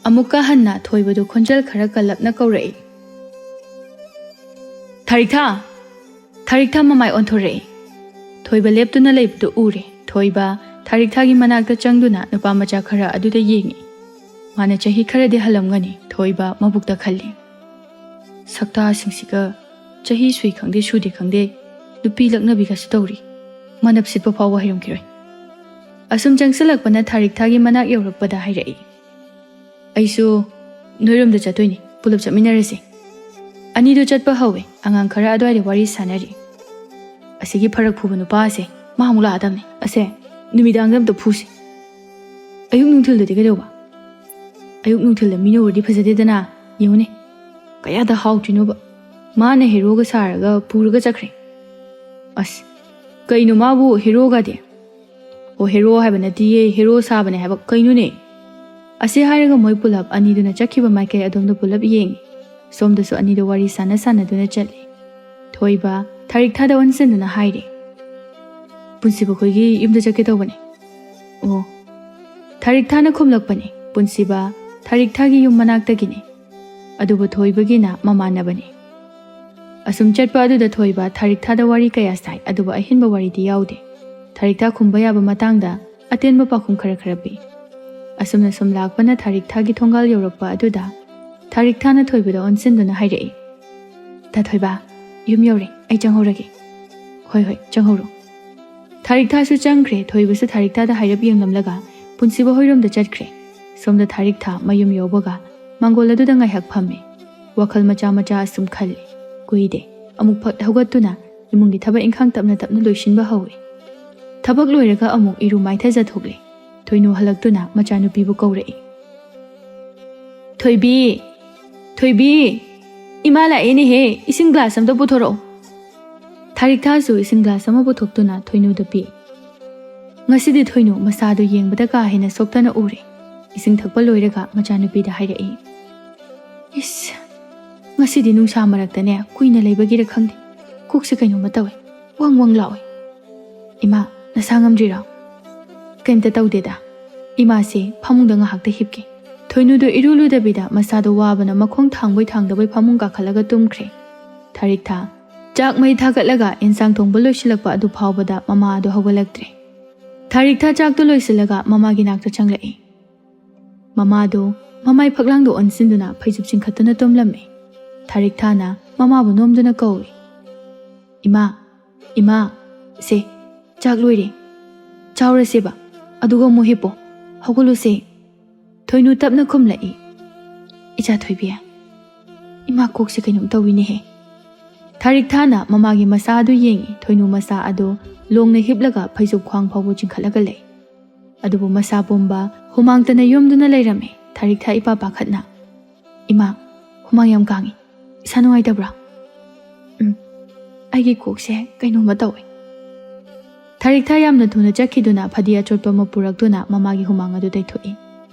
ꯑꯃꯨꯛꯀ ꯍꯟꯅ ꯊꯣꯏꯕꯗꯨ ꯈꯣꯟꯖꯦꯜ ꯈꯔ ꯀꯜꯂꯞꯅ ꯀꯧꯔꯛꯏ꯫ "ꯊꯥꯔꯤꯛꯊꯥ!" ꯊꯥꯔꯤꯛꯊꯥ ꯃꯃꯥꯏ ꯑꯣꯟꯊꯣꯔꯛꯏ꯫ ꯊꯣꯏꯕ ꯂꯦꯞꯇꯨꯅ ꯂꯩꯕꯗꯨ ꯎꯔꯦ꯫ ꯊꯣꯏꯕ ꯊꯥꯔꯤꯛꯊꯥꯒꯤ ꯃꯅꯥꯛꯇ ꯆꯪꯗꯨꯅ ꯅꯨꯄꯥ ꯃꯆꯥ ꯈꯔ ꯑꯗꯨꯗ ꯌꯦꯡꯉꯤ꯫ ꯃꯥꯅ ꯆꯍꯤ ꯈꯔꯗꯤ ꯍꯜꯂꯝꯒꯅꯤ, ꯊꯣꯏꯕ ꯃꯕꯨꯛꯇ ꯈꯜꯂꯤ꯫ ꯁꯛꯇꯥꯁꯤꯡꯁꯤꯒ ꯆꯍꯤ ꯁꯨꯏ ꯈꯪꯗꯦ ꯁꯨꯗꯦ ꯈꯪꯗꯦ ꯅꯨꯄꯤ ꯂꯛꯅꯕꯤꯒꯁꯨ ꯇꯧꯔꯤ꯫ ꯃꯅꯞ ꯁꯤꯠꯄ ꯐꯥꯎꯕ ꯍꯩꯔꯝꯈꯤꯔꯣꯏ꯫ ꯑꯁꯨꯝ ꯆꯪꯁꯤꯜꯂꯛꯄꯅ ꯊꯥꯔꯤꯛꯊꯥꯒꯤ ꯃꯅꯥꯛ ꯌꯧꯔꯛꯄꯗ ꯍꯥꯏꯔꯛꯏ꯫ "ꯑꯩꯁꯨ ꯅꯣꯏꯔꯣꯝꯗ ꯆꯠꯇꯣꯏꯅꯤ, ꯄꯨꯂꯞ ꯆꯠꯃꯤꯟꯅꯔꯁꯦ꯫" ꯑꯅꯤꯗꯨ ꯆꯠꯄ ꯍꯧꯋꯦ꯫ ꯑꯉꯥꯡ ꯈꯔ ꯑꯗꯨꯋꯥꯏꯗ ꯋꯥꯔꯤ ꯁꯥꯟꯅꯔꯤ꯫ "ꯑꯁꯤꯒꯤ ꯐꯔꯛ ꯐꯨꯕ ꯅꯨꯄꯥ ꯑꯁꯦ ꯃꯥ ꯑꯃꯨꯛ ꯂꯥꯛꯑꯗꯕꯅꯦ꯫ ꯑꯁꯦ ꯅꯨꯃꯤꯗꯥꯡꯗ ꯑꯝꯇ ꯐꯨꯁꯦ꯫ ꯑꯌꯨꯛ ꯅꯨꯡꯊꯤꯜꯗꯗꯤ ꯀꯩꯗꯧꯕ? ꯑꯌꯨꯛ ꯅꯨꯡꯊꯤꯜꯗ ꯃꯤꯅ ꯎꯔꯗꯤ ꯐꯖꯗꯦꯗꯅ꯫ ꯌꯦꯡꯉꯨꯅꯦ, ꯀꯌꯥꯗ ꯍꯥꯎꯗ꯭ꯔꯤꯅꯣꯕ꯫ ꯃꯥꯅ ꯍꯦꯔꯣꯒ ꯁꯥꯔꯒ ꯄꯨꯔꯒ ꯆꯠꯈ꯭ꯔꯦ꯫" "ꯑꯁ, ꯀꯩꯅꯣ ꯃꯥꯕꯨ ꯍꯦꯔꯣꯒꯗꯤ?" "ꯑꯣ, ꯍꯦꯔꯣ ꯍꯥꯏꯕ ꯅꯠꯇꯤꯌꯦ, ꯍꯦꯔꯣ ꯁꯥꯕꯅꯦ ꯍꯥꯏꯕ꯫ ꯀꯩꯅꯣꯅꯦ?" ꯑꯁꯤ ꯍꯥꯏꯔꯒ ꯃꯣꯏ ꯄꯨꯂꯞ ꯑꯅꯤꯗꯨꯅ ꯆꯠꯈꯤꯕ ꯃꯥꯏꯀꯩ ꯑꯗꯣꯝꯗ ꯄꯨꯂꯞ ꯌꯦꯡꯉꯤ꯫ ꯁꯣꯝꯗꯁꯨ ꯑꯅꯤꯗꯨ ꯋꯥꯔꯤ ꯁꯥꯟꯅ ꯁꯥꯟꯅꯗꯨꯅ ꯆꯠꯂꯤ꯫ ꯊꯣꯏꯕ ꯊꯥꯔꯤꯛꯊꯥꯗ ꯑꯣꯟꯁꯤꯟꯗꯨꯅ ꯍꯥꯏꯔꯤ, "ꯄꯨꯟꯁꯤꯕ ꯈꯣꯏꯒꯤ ꯌꯨꯝꯗ ꯆꯠꯀꯦ ꯇꯧꯕꯅꯦ꯫" "ꯑꯣ꯫" ꯊꯥꯔꯤꯛꯊꯥꯅ ꯈꯨꯝꯂꯛꯄꯅꯤ꯫ ꯄꯨꯟꯁꯤꯕ ꯊꯥꯔꯤꯛꯊꯥꯒꯤ ꯌꯨꯝ ꯃꯅꯥꯛꯇꯒꯤꯅꯤ꯫ ꯑꯗꯨꯕꯨ ꯊꯣꯏꯕꯒꯤꯅ ꯃꯃꯥꯟꯅꯕꯅꯤ꯫ ꯑꯁꯨꯝ ꯆꯠꯄ ꯑꯗꯨꯗ ꯊꯣꯏꯕ ꯊꯥꯔꯤꯛꯊꯥꯗ ꯋꯥꯔꯤ ꯀꯌꯥ ꯁꯥꯏ, ꯑꯗꯨꯕꯨ ꯑꯍꯦꯟꯕ ꯋꯥꯔꯤꯗꯤ ꯌꯥꯎꯗꯦ꯫ ꯊꯥꯔꯤꯛꯊꯥ ꯈꯨꯝꯕ ꯌꯥꯕ ꯃꯇꯥꯡꯗ ꯑꯇꯦꯟꯕ ꯄꯥꯎꯈꯨꯝ ꯈꯔ ꯈꯔ ꯄꯤ꯫ ꯑꯁꯨꯝꯅ ꯁꯨꯝ ꯂꯥꯛꯄꯅ ꯊꯥꯔꯤꯛꯊꯥꯒꯤ ꯊꯣꯡꯒꯥꯜ ꯌꯧꯔꯛꯄ ꯑꯗꯨꯗ ꯊꯥꯔꯤꯛꯊꯥꯅ ꯊꯣꯏꯕꯗ ꯑꯣꯟꯁꯤꯟꯗꯨꯅ ꯍꯥꯏꯔꯛꯏ, "ꯇꯥ ꯊꯣꯏꯕ, ꯌꯨꯝ ꯌꯧꯔꯦ, ꯑꯩ ꯆꯪꯍꯧꯔꯒꯦ꯫" "ꯍꯣꯏ, ꯍꯣꯏ, ꯆꯪꯍꯧꯔꯣ꯫" ꯊꯥꯔꯤꯛꯊꯥꯁꯨ ꯆꯪꯈ꯭ꯔꯦ꯫ ꯊꯣꯏꯕꯁꯨ ꯊꯥꯔꯤꯛꯊꯥꯗ ꯍꯥꯏꯔꯞ ꯌꯦꯡꯂꯝꯂꯒ ꯄꯨꯟꯁꯤꯕ ꯍꯣꯏꯔꯣꯝꯗ ꯆꯠꯈ꯭ꯔꯦ꯫ ꯁꯣꯝꯗ ꯊꯥꯔꯤꯛꯊꯥ ꯃꯌꯨꯝ ꯌꯧꯕꯒ ꯃꯥꯡꯒꯣꯜ ꯑꯗꯨꯗ ꯉꯥꯏꯍꯥꯛ ꯐꯝꯃꯤ꯫ ꯋꯥꯈꯜ ꯃꯆꯥ ꯃꯆꯥ ꯑꯁꯨꯝ ꯈꯜꯂꯤ꯫ ꯀꯨꯏꯗꯦ꯫ ꯑꯃꯨꯛ ꯐꯠ ꯍꯧꯒꯠꯇꯨꯅ ꯏꯃꯨꯡꯒꯤ ꯊꯕꯛ ꯏꯪꯈꯥꯡ ꯇꯞꯅ ꯇꯞꯅ ꯂꯣꯏꯁꯤꯟꯕ ꯍꯧꯏ꯫ ꯊꯕꯛ ꯂꯣꯏꯔꯒ ꯑꯃꯨꯛ ꯏꯔꯨ ꯃꯥꯏꯊꯖꯊꯣꯛꯂꯦ꯫ ꯊꯣꯏꯅꯨ ꯍꯜꯂꯛꯇꯨꯅ ꯃꯆꯥꯅꯨꯄꯤꯕꯨ ꯀꯧꯔꯛꯏ꯫ "ꯊꯣꯏꯕꯤ! ꯊꯣꯏꯕꯤ! ꯏꯃꯥ ꯂꯥꯛꯑꯦꯅꯦꯍꯦ, ꯏꯁꯤꯡ ꯒ꯭ꯂꯥꯁ ꯑꯝꯇ ꯄꯨꯊꯣꯔꯛꯑꯣ꯫" ꯊꯥꯔꯤꯛꯊꯥꯁꯨ ꯏꯁꯤꯡ ꯒ꯭ꯂꯥꯁ ꯑꯃ ꯄꯨꯊꯣꯛꯇꯨꯅ ꯊꯣꯏꯅꯨꯗ ꯄꯤ꯫ ꯉꯁꯤꯗꯤ ꯊꯣꯏꯅꯨ ꯃꯁꯥꯗꯨ ꯌꯦꯡꯕꯗ ꯀꯥ ꯍꯦꯟꯅ ꯁꯣꯛꯇꯅ ꯎꯔꯦ꯫ ꯏꯁꯤꯡ ꯊꯛꯄ ꯂꯣꯏꯔꯒ ꯃꯆꯥꯅꯨꯄꯤꯗ ꯍꯥꯏꯔꯛꯏ, "ꯏꯁ, ꯉꯁꯤꯗꯤ ꯅꯨꯡꯁꯥ ꯃꯔꯛꯇꯅꯦ ꯀꯨꯏꯅ ꯂꯩꯕꯒꯤꯔ ꯈꯪꯗꯦ, ꯀꯣꯛꯁꯦ ꯀꯩꯅꯣꯝꯃ ꯇꯧꯋꯦ, ꯋꯪ ꯋꯪ ꯂꯥꯎꯋꯦ꯫ ꯏꯃꯥ, ꯅꯁꯥ ꯉꯝꯗ꯭ꯔꯤꯔꯣ?" "ꯀꯩꯝꯇ ꯇꯧꯗꯦꯗ꯫ ꯏꯃꯥꯁꯦ ꯐꯃꯨꯡꯗ ꯉꯥꯏꯍꯥꯛꯇ ꯍꯤꯞꯀꯦ꯫" ꯊꯣꯏꯅꯨꯗꯣ ꯏꯔꯨ ꯂꯨꯗꯕꯤꯗ ꯃꯁꯥꯗꯣ ꯋꯥꯕꯅ ꯃꯈꯣꯡ ꯊꯥꯡꯕꯣꯏ ꯊꯥꯡꯗꯕꯣꯏ ꯐꯃꯨꯡ ꯀꯥꯈꯠꯂꯒ ꯇꯨꯝꯈ꯭ꯔꯦ꯫ ꯊꯥꯔꯤꯛꯊꯥ ꯆꯥꯛ ꯃꯩ ꯊꯥꯒꯠꯂꯒ ꯏꯟꯁꯥꯡ ꯊꯣꯡꯕ ꯂꯣꯏꯁꯤꯜꯂꯛꯄ ꯑꯗꯨ ꯐꯥꯎꯕꯗ ꯃꯃꯥ ꯑꯗꯨ ꯍꯧꯒꯠꯂꯛꯇ꯭ꯔꯦ꯫ ꯊꯥꯔꯤꯛꯊꯥ ꯆꯥꯛꯇꯨ ꯂꯣꯏꯁꯤꯜꯂꯒ ꯃꯃꯥꯒꯤ ꯅꯥꯛꯇ ꯆꯪꯂꯛꯏ꯫ ꯃꯃꯥꯗꯨ ꯃꯃꯥꯏ ꯐꯛꯂꯥꯡꯗ ꯑꯣꯟꯁꯤꯟꯗꯨꯅ ꯐꯩꯖꯨꯞ ꯆꯤꯡꯈꯠꯇꯨꯅ ꯇꯨꯝꯂꯝꯃꯤ꯫ ꯊꯥꯔꯤꯛꯊꯥꯅ ꯃꯃꯥꯕꯨ ꯅꯣꯝꯗꯨꯅ ꯀꯧꯏ, "ꯏꯃꯥ, ꯏꯃꯥ, ꯁꯦ, ꯆꯥꯛ ꯂꯣꯏꯔꯦ꯫ ꯆꯥꯎꯔꯁꯦꯕ, ꯑꯗꯨꯒ ꯑꯃꯨꯛ ꯍꯤꯞꯄꯣ꯫ ꯍꯧꯒꯠꯂꯨꯁꯦ꯫" ꯊꯣꯏꯅꯨ ꯇꯞꯅ ꯈꯨꯝꯂꯛꯏ, "ꯏꯆꯥ ꯊꯣꯏꯕꯤ, ꯏꯃꯥ ꯀꯣꯛꯁꯦ ꯀꯩꯅꯣꯝ ꯇꯧꯋꯤꯅꯦꯍꯦ꯫" ꯊꯥꯔꯤꯛꯊꯥꯅ ꯃꯃꯥꯒꯤ ꯃꯁꯥ ꯑꯗꯨ ꯌꯦꯡꯏ꯫ ꯊꯣꯏꯅꯨ ꯃꯁꯥ ꯑꯗꯨ ꯂꯣꯡꯅ ꯍꯤꯞꯂꯒ ꯐꯩꯖꯨꯞ ꯈ꯭ꯋꯥꯡ ꯐꯥꯎꯕ ꯆꯤꯡꯈꯠꯂꯒ ꯂꯩ꯫ ꯑꯗꯨꯕꯨ ꯃꯁꯥ ꯄꯨꯝꯕ ꯍꯨꯃꯥꯡꯇꯅ ꯌꯣꯝꯗꯨꯅ ꯂꯩꯔꯝꯃꯤ꯫ ꯊꯥꯔꯤꯛꯊꯥ ꯏꯄꯥ ꯄꯥꯈꯠꯅ, "ꯏꯃꯥ, ꯍꯨꯃꯥꯡ ꯌꯥꯝ ꯀꯥꯡꯏ꯫ ꯏꯁꯥ ꯅꯨꯡꯉꯥꯏꯇꯕ꯭ꯔꯥ?" "ꯎꯝ, ꯑꯩꯒꯤ ꯀꯣꯛꯁꯦ ꯀꯩꯅꯣꯝꯃ ꯇꯧꯋꯦ꯫" ꯊꯥꯔꯤꯛꯊꯥ ꯌꯥꯝꯅ ꯊꯨꯅ ꯆꯠꯈꯤꯗꯨꯅ ꯐꯗꯤ ꯑꯆꯣꯠꯄ ꯑꯃ ꯄꯨꯔꯛꯇꯨꯅ ꯃꯃꯥꯒꯤ ꯍꯨꯃꯥꯡ ꯑꯗꯨ ꯇꯩꯊꯣꯛꯏ꯫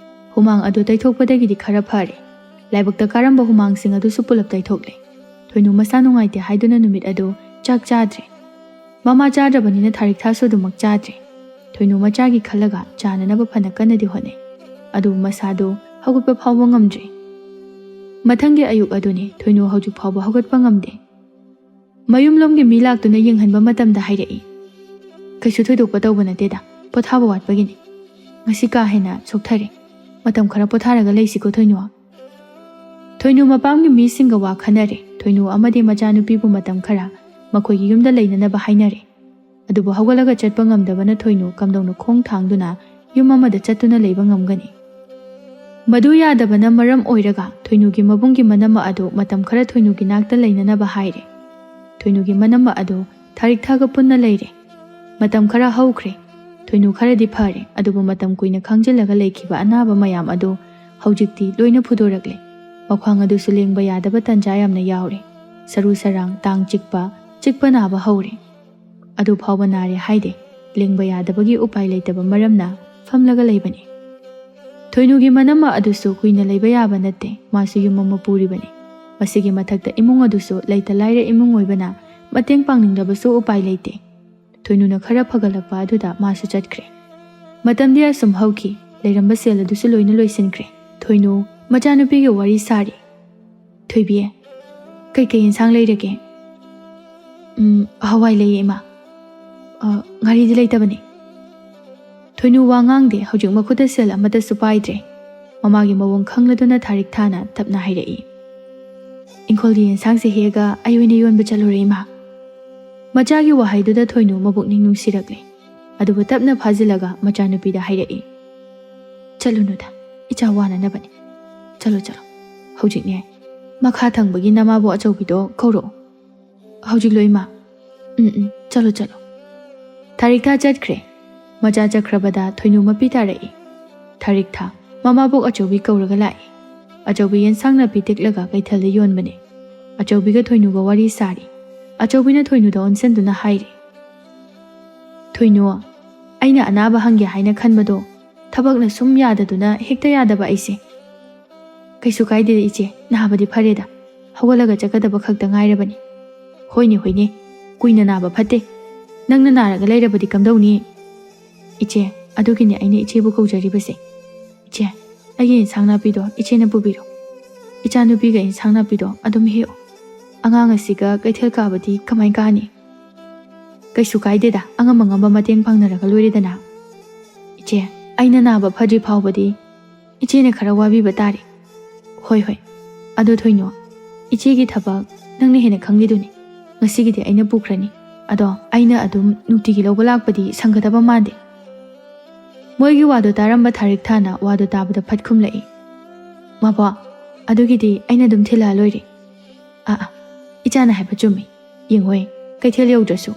ꯍꯨꯃꯥꯡ ꯑꯗꯨ ꯇꯩꯊꯣꯛꯄꯗꯒꯤꯗꯤ ꯈꯔ ꯐꯔꯦ꯫ ꯂꯥꯏꯕꯛꯇ ꯀꯥꯔꯝꯕ ꯍꯨꯃꯥꯡꯁꯤꯡ ꯑꯗꯨꯁꯨ ꯄꯨꯂꯞ ꯇꯩꯊꯣꯛꯂꯦ꯫ ꯊꯣꯏꯅꯨ ꯃꯁꯥ ꯅꯨꯡꯉꯥꯏꯇꯦ ꯍꯥꯏꯗꯨꯅ ꯅꯨꯃꯤꯠ ꯑꯗꯨ ꯆꯥꯛ ꯆꯥꯗ꯭ꯔꯦ꯫ ꯃꯃꯥ ꯆꯥꯗ꯭ꯔꯕꯅꯤꯅ ꯊꯥꯔꯤꯛꯊꯥꯁꯨ ꯑꯗꯨꯃꯛ ꯆꯥꯗ꯭ꯔꯦ꯫ ꯊꯣꯏꯅꯨ ꯃꯆꯥꯒꯤ ꯈꯜꯂꯒ ꯆꯥꯅꯅꯕ ꯐꯅ ꯀꯟꯅꯗꯤ ꯍꯣꯠꯅꯩ꯫ ꯑꯗꯨꯕꯨ ꯃꯁꯥꯗꯨ ꯍꯧꯒꯠꯄ ꯐꯥꯎꯕ ꯉꯝꯗ꯭ꯔꯦ꯫ ꯃꯊꯪꯒꯤ ꯑꯌꯨꯛ ꯑꯗꯨꯅꯤ꯫ ꯊꯣꯏꯅꯨ ꯍꯧꯖꯤꯛ ꯐꯥꯎꯕ ꯍꯧꯒꯠꯄ ꯉꯝꯗꯦ꯫ ꯃꯌꯨꯝꯂꯣꯝꯒꯤ ꯃꯤ ꯂꯥꯛꯇꯨꯅ ꯌꯦꯡꯍꯟꯕ ꯃꯇꯝꯗ ꯍꯥꯏꯔꯛꯏ, "ꯀꯩꯁꯨ ꯊꯣꯏꯗꯣꯛꯄ ꯇꯧꯕ ꯅꯠꯇꯦꯗ, ꯄꯣꯊꯥꯕ ꯋꯥꯠꯄꯒꯤꯅꯤ꯫ ꯉꯁꯤ ꯀꯥ ꯍꯦꯟꯅ ꯁꯣꯛꯊꯔꯦ꯫ ꯃꯇꯝ ꯈꯔ ꯄꯣꯊꯥꯔꯒ ꯂꯩꯁꯤꯀꯣ ꯊꯣꯏꯅꯨ꯫" ꯊꯣꯏꯅꯨ ꯃꯄꯥꯝꯒꯤ ꯃꯤꯁꯤꯡꯒ ꯋꯥ ꯈꯟꯅꯔꯦ꯫ ꯊꯣꯏꯅꯨ ꯑꯃꯗꯤ ꯃꯆꯥꯅꯨꯄꯤꯕꯨ ꯃꯇꯝ ꯈꯔ ꯃꯈꯣꯏꯒꯤ ꯌꯨꯝꯗ ꯂꯩꯅꯅꯕ ꯍꯥꯏꯅꯔꯦ꯫ ꯑꯗꯨꯕꯨ ꯍꯧꯒꯠꯂꯒ ꯆꯠꯄ ꯉꯝꯗꯕꯅ ꯊꯣꯏꯅꯨ ꯀꯝꯗꯧꯅ ꯈꯣꯡ ꯊꯥꯡꯗꯨꯅ ꯌꯨꯝ ꯑꯃꯗ ꯆꯠꯇꯨꯅ ꯂꯩꯕ ꯉꯝꯒꯅꯤ? ꯃꯗꯨ ꯌꯥꯗꯕꯅ ꯃꯔꯝ ꯑꯣꯏꯔꯒ ꯊꯣꯏꯅꯨꯒꯤ ꯃꯕꯨꯡꯒꯤ ꯃꯅꯝꯃ ꯑꯗꯨ ꯃꯇꯝ ꯈꯔ ꯊꯣꯏꯅꯨꯒꯤ ꯅꯥꯛꯇ ꯂꯩꯅꯅꯕ ꯍꯥꯏꯔꯦ꯫ ꯊꯣꯏꯅꯨꯒꯤ ꯃꯅꯝꯃ ꯑꯗꯨ ꯊꯥꯔꯤꯛꯊꯥꯒ ꯄꯨꯟꯅ ꯂꯩꯔꯦ꯫ ꯃꯇꯝ ꯈꯔ ꯍꯧꯈ꯭ꯔꯦ꯫ ꯊꯣꯏꯅꯨ ꯈꯔꯗꯤ ꯐꯔꯦ, ꯑꯗꯨꯕꯨ ꯃꯇꯝ ꯀꯨꯏꯅ ꯈꯥꯡꯖꯤꯜꯂꯒ ꯂꯩꯈꯤꯕ ꯑꯅꯥꯕ ꯃꯌꯥꯝ ꯑꯗꯨ ꯍꯧꯖꯤꯛꯇꯤ ꯂꯣꯏꯅ ꯐꯨꯗꯣꯔꯛꯂꯦ꯫ ꯃꯈ꯭ꯋꯥꯡ ꯑꯗꯨꯁꯨ ꯂꯦꯡꯕ ꯌꯥꯗꯕ ꯇꯟꯖꯥ ꯌꯥꯝꯅ ꯌꯥꯎꯔꯦ꯫ ꯁꯔꯨ ꯁꯔꯥꯡ, ꯇꯥꯡ ꯆꯤꯛꯄ, ꯆꯤꯛꯄ ꯅꯥꯕ ꯍꯧꯔꯦ꯫ ꯑꯗꯨ ꯐꯥꯎꯕ ꯅꯥꯔꯦ ꯍꯥꯏꯗꯦ꯫ ꯂꯦꯡꯕ ꯌꯥꯗꯕꯒꯤ ꯎꯄꯥꯏ ꯂꯩꯇꯕ ꯃꯔꯝꯅ ꯐꯝꯂꯒ ꯂꯩꯕꯅꯤ꯫ ꯊꯣꯏꯅꯨꯒꯤ ꯃꯅꯝꯃ ꯑꯗꯨꯁꯨ ꯀꯨꯏꯅ ꯂꯩꯕ ꯌꯥꯕ ꯅꯠꯇꯦ, ꯃꯥꯁꯨ ꯌꯨꯝ ꯑꯃ ꯄꯨꯔꯤꯕꯅꯤ꯫ ꯃꯁꯤꯒꯤ ꯃꯊꯛꯇ ꯏꯃꯨꯡ ꯑꯗꯨꯁꯨ ꯂꯩꯇ ꯂꯥꯏꯔ ꯏꯃꯨꯡ ꯑꯣꯏꯕꯅ ꯃꯇꯦꯡ ꯄꯥꯡꯅꯤꯡꯂꯕꯁꯨ ꯎꯄꯥꯏ ꯂꯩꯇꯦ꯫ ꯊꯣꯏꯅꯨꯅ ꯈꯔ ꯐꯒꯠꯂꯛꯄ ꯑꯗꯨꯗ ꯃꯥꯁꯨ ꯆꯠꯈ꯭ꯔꯦ꯫ ꯃꯇꯝꯗꯤ ꯑꯁꯨꯝ ꯍꯧꯈꯤ, ꯂꯩꯔꯝꯕ ꯁꯦꯜ ꯑꯗꯨꯁꯨ ꯂꯣꯏꯅ ꯂꯣꯏꯁꯤꯟꯈ꯭ꯔꯦ꯫ ꯊꯣꯏꯅꯨ ꯃꯆꯥꯅꯨꯄꯤꯒ ꯋꯥꯔꯤ ꯁꯥꯔꯤ꯫ "ꯊꯣꯏꯕꯤ, ꯀꯩꯀꯩ ꯏꯟꯁꯥꯡ ꯂꯩꯔꯒꯦ?" "ꯎꯝ, ꯍꯋꯥꯏ ꯂꯩꯌꯦ, ꯏꯃꯥ꯫ ꯑ, ꯉꯥꯔꯤꯗꯤ ꯂꯩꯇꯕꯅꯤ꯫" ꯊꯣꯏꯅꯨ ꯋꯥ ꯉꯥꯡꯗꯦ, ꯍꯧꯖꯤꯛ ꯃꯈꯨꯠꯇ ꯁꯦꯜ ꯑꯃꯠꯇꯁꯨ ꯄꯥꯏꯗ꯭ꯔꯦ꯫ ꯃꯃꯥꯒꯤ ꯃꯑꯣꯡ ꯈꯪꯂꯗꯨꯅ ꯊꯥꯔꯤꯛ ꯊꯥꯅ ꯇꯞꯅ ꯍꯥꯏꯔꯛꯏ, "ꯏꯪꯈꯣꯜꯒꯤ ꯏꯟꯁꯥꯡꯁꯦ ꯍꯦꯛꯑꯒ ꯑꯩ ꯑꯣꯏꯅ ꯌꯣꯟꯕ ꯆꯠꯂꯨꯔꯦ, ꯏꯃꯥ꯫" ꯃꯆꯥꯒꯤ ꯋꯥꯍꯩꯗꯨꯗ ꯊꯣꯏꯅꯨ ꯃꯕꯨꯛꯅꯤꯡ ꯅꯨꯡꯁꯤꯔꯛꯂꯦ꯫ ꯑꯗꯨꯕꯨ ꯇꯞꯅ ꯐꯥꯖꯤꯜꯂꯒ ꯃꯆꯥꯅꯨꯄꯤꯗ ꯍꯥꯏꯔꯛꯏ, "ꯆꯠꯂꯨꯅꯨꯗ, ꯏꯆꯥ ꯋꯥꯅꯅꯕꯅꯤ꯫ ꯆꯠꯂꯣ, ꯆꯠꯂꯣ꯫ ꯍꯧꯖꯤꯛꯅꯦ, ꯃꯈꯥ ꯊꯪꯕꯒꯤ ꯅꯃꯥꯕꯣꯛ ꯑꯆꯧꯕꯤꯗꯣ ꯀꯧꯔꯛꯑꯣ꯫" "ꯍꯧꯖꯤꯛꯂꯣ, ꯏꯃꯥ?" "ꯎꯝ, ꯎꯝ, ꯆꯠꯂꯣ, ꯆꯠꯂꯣ꯫" ꯊꯥꯔꯤꯛ ꯊꯥ ꯆꯠꯈ꯭ꯔꯦ꯫ ꯃꯆꯥ ꯆꯠꯈ꯭ꯔꯕꯗ ꯊꯣꯏꯅꯨ ꯃꯄꯤ ꯇꯥꯔꯛꯏ꯫ ꯊꯥꯔꯤꯛ ꯊꯥ ꯃꯃꯥꯕꯣꯛ ꯑꯆꯧꯕꯤ ꯀꯧꯔꯒ ꯂꯥꯛꯏ꯫ ꯑꯆꯧꯕꯤ ꯌꯦꯟꯁꯥꯡ ꯅꯥꯄꯤ ꯇꯦꯛꯂꯒ ꯀꯩꯊꯦꯜꯗ ꯌꯣꯟꯕꯅꯦ꯫ ꯑꯆꯧꯕꯤꯒ ꯊꯣꯏꯅꯨꯒ ꯋꯥꯔꯤ ꯁꯥꯔꯤ꯫ ꯑꯆꯧꯕꯤꯅ ꯊꯣꯏꯅꯨꯗ ꯑꯣꯟꯁꯤꯟꯗꯨꯅ ꯍꯥꯏꯔꯤ, "ꯊꯣꯏꯅꯨ, ꯑꯩꯅ ꯑꯅꯥꯕ ꯍꯪꯒꯦ ꯍꯥꯏꯅ ꯈꯟꯕꯗꯣ ꯊꯕꯛꯅ ꯁꯨꯝ ꯌꯥꯗꯗꯨꯅ ꯍꯦꯛꯇ ꯌꯥꯗꯕ ꯑꯩꯁꯦ꯫" "ꯀꯩꯁꯨ ꯀꯥꯏꯗꯦ ꯏꯆꯦ, ꯅꯥꯕꯗꯤ ꯐꯔꯦꯗ, ꯍꯧꯒꯠꯂꯒ ꯆꯠꯀꯗꯕ ꯈꯛꯇ ꯉꯥꯏꯔꯕꯅꯤ꯫" "ꯍꯣꯏꯅꯦ, ꯍꯣꯏꯅꯦ, ꯀꯨꯏꯅ ꯅꯥꯕ ꯐꯠꯇꯦ꯫ ꯅꯪꯅ ꯅꯥꯔꯒ ꯂꯩꯔꯕꯗꯤ ꯀꯝꯗꯧꯅꯤ?" "ꯏꯆꯦ, ꯑꯗꯨꯒꯤꯅꯦ ꯑꯩꯅ ꯏꯆꯦꯕꯨ ꯀꯧꯖꯔꯤꯕꯁꯦ꯫ ꯏꯆꯦ, ꯑꯩꯒꯤ ꯏꯟꯁꯥꯡ ꯅꯥꯄꯤꯗꯣ ꯏꯆꯦꯅ ꯄꯨꯕꯤꯔꯣ꯫ ꯏꯆꯥꯅꯨꯄꯤꯒ ꯏꯟꯁꯥꯡ ꯅꯥꯄꯤꯗꯣ ꯑꯗꯨꯝ ꯍꯦꯛꯑꯣ꯫ ꯑꯉꯥꯡ ꯑꯁꯤꯒ ꯀꯩꯊꯦꯜ ꯀꯥꯕꯗꯤ ꯀꯃꯥꯏ ꯀꯥꯅꯤ?" "ꯀꯩꯁꯨ ꯀꯥꯏꯗꯦꯗ, ꯑꯉꯝ ꯑꯉꯝꯕ ꯃꯇꯦꯡ ꯄꯥꯡꯅꯔꯒ ꯂꯣꯏꯔꯦꯗꯅ꯫" "ꯏꯆꯦ, ꯑꯩꯅ ꯅꯥꯕ ꯐꯗ꯭ꯔꯤ ꯐꯥꯎꯕꯗꯤ ꯏꯆꯦꯅ ꯈꯔ ꯋꯥꯕꯤꯕ ꯇꯥꯔꯦ꯫" "ꯍꯣꯏ, ꯍꯣꯏ꯫ ꯑꯗꯣ ꯊꯣꯏꯅꯨ, ꯏꯆꯦꯒꯤ ꯊꯕꯛ ꯅꯪꯅ ꯍꯦꯟꯅ ꯈꯪꯂꯤꯗꯨꯅꯤ꯫ ꯉꯁꯤꯒꯤꯗꯤ ꯑꯩꯅ ꯄꯨꯈ꯭ꯔꯅꯤ꯫ ꯑꯗꯣ ꯑꯩꯅ ꯑꯗꯨꯝ ꯅꯨꯡꯇꯤꯒꯤ ꯂꯧꯕ ꯂꯥꯛꯄꯗꯤ ꯁꯪꯒꯗꯕ ꯃꯥꯟꯗꯦ꯫" ꯃꯣꯏꯒꯤ ꯋꯥꯗꯣ ꯇꯥꯔꯝꯕ ꯊꯥꯔꯤꯛ ꯊꯥꯅ ꯋꯥꯗꯣ ꯇꯥꯕꯗ ꯐꯠ ꯈꯨꯝꯂꯛꯏ, "ꯃꯥꯕꯣ, ꯑꯗꯨꯒꯤꯗꯤ ꯑꯩꯅ ꯑꯗꯨꯝ ꯊꯤꯜꯂꯛꯑ ꯂꯣꯏꯔꯦ꯫" "ꯑꯥ, ꯑꯥ, ꯏꯆꯥꯅ ꯍꯥꯏꯕ ꯆꯨꯝꯃꯤ꯫ ꯌꯦꯡꯉꯣꯏ, ꯀꯩꯊꯦꯜ ꯌꯧꯗ꯭ꯔꯁꯨ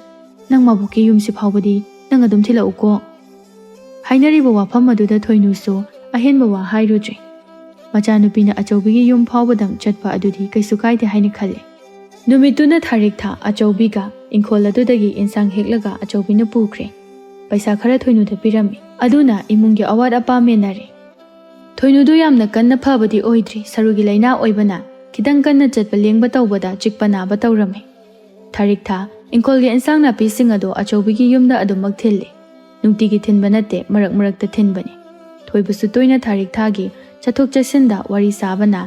ꯅꯪ ꯃꯥꯕꯣꯛꯀꯤ ꯌꯨꯝꯁꯤ ꯐꯥꯎꯕꯗꯤ ꯅꯪ ꯑꯗꯨꯝ ꯊꯤꯜꯂꯛꯎꯀꯣ꯫" ꯍꯥꯏꯅꯔꯤꯕ ꯋꯥꯐꯝ ꯑꯗꯨꯗ ꯊꯣꯏꯅꯨꯁꯨ ꯑꯍꯦꯟꯕ ꯋꯥ ꯍꯥꯏꯔꯨꯗ꯭ꯔꯦ꯫ ꯃꯆꯥꯅꯨꯄꯤꯅ ꯑꯆꯧꯕꯤꯒꯤ ꯌꯨꯝ ꯐꯥꯎꯕꯗꯪ ꯆꯠꯄ ꯑꯗꯨꯗꯤ ꯀꯩꯁꯨ ꯀꯥꯏꯗꯦ ꯍꯥꯏꯅ ꯈꯜꯂꯦ꯫ ꯅꯨꯃꯤꯠꯇꯨꯅ ꯊꯥꯔꯤꯛ ꯊꯥ ꯑꯆꯧꯕꯤꯒ ꯏꯪꯈꯣꯜ ꯑꯗꯨꯗꯒꯤ ꯏꯟꯁꯥꯡ ꯍꯦꯛꯂꯒ ꯑꯆꯧꯕꯤꯅ ꯄꯨꯈ꯭ꯔꯦ꯫ ꯄꯩꯁꯥ ꯈꯔ ꯊꯣꯏꯅꯨꯗ ꯄꯤꯔꯝꯃꯤ꯫ ꯑꯗꯨꯅ ꯏꯃꯨꯡꯒꯤ ꯑꯋꯥꯠ ꯑꯄꯥ ꯃꯦꯟꯅꯔꯦ꯫ ꯊꯣꯏꯅꯨꯗꯨ ꯌꯥꯝꯅ ꯀꯟꯅ ꯐꯕꯗꯤ ꯑꯣꯏꯗ꯭ꯔꯤ, ꯁꯔꯨꯒꯤ ꯂꯥꯏꯅꯥ ꯑꯣꯏꯕꯅ ꯈꯤꯇꯪ ꯀꯟꯅ ꯆꯠꯄ ꯂꯦꯡꯕ ꯇꯧꯕꯗ ꯆꯤꯛꯄ ꯅꯥꯕ ꯇꯧꯔꯝꯃꯤ꯫ ꯊꯥꯔꯤꯛꯊꯥ ꯏꯪꯈꯣꯜꯒꯤ ꯏꯟꯁꯥꯡ ꯅꯥꯄꯤꯁꯤꯡ ꯑꯗꯨ ꯑꯆꯧꯕꯤꯒꯤ ꯌꯨꯝꯗ ꯑꯗꯨꯃꯛ ꯊꯤꯜꯂꯤ꯫ ꯅꯨꯡꯇꯤꯒꯤ ꯊꯤꯟꯕ ꯅꯠꯇꯦ, ꯃꯔꯛ ꯃꯔꯛꯇ ꯊꯤꯟꯕꯅꯤ꯫ ꯊꯣꯏꯕꯁꯨ ꯇꯣꯏꯅ ꯊꯥꯔꯤꯛꯊꯥꯒꯤ ꯆꯠꯊꯣꯛ ꯆꯠꯁꯤꯟꯗ ꯋꯥꯔꯤ ꯁꯥꯕꯅ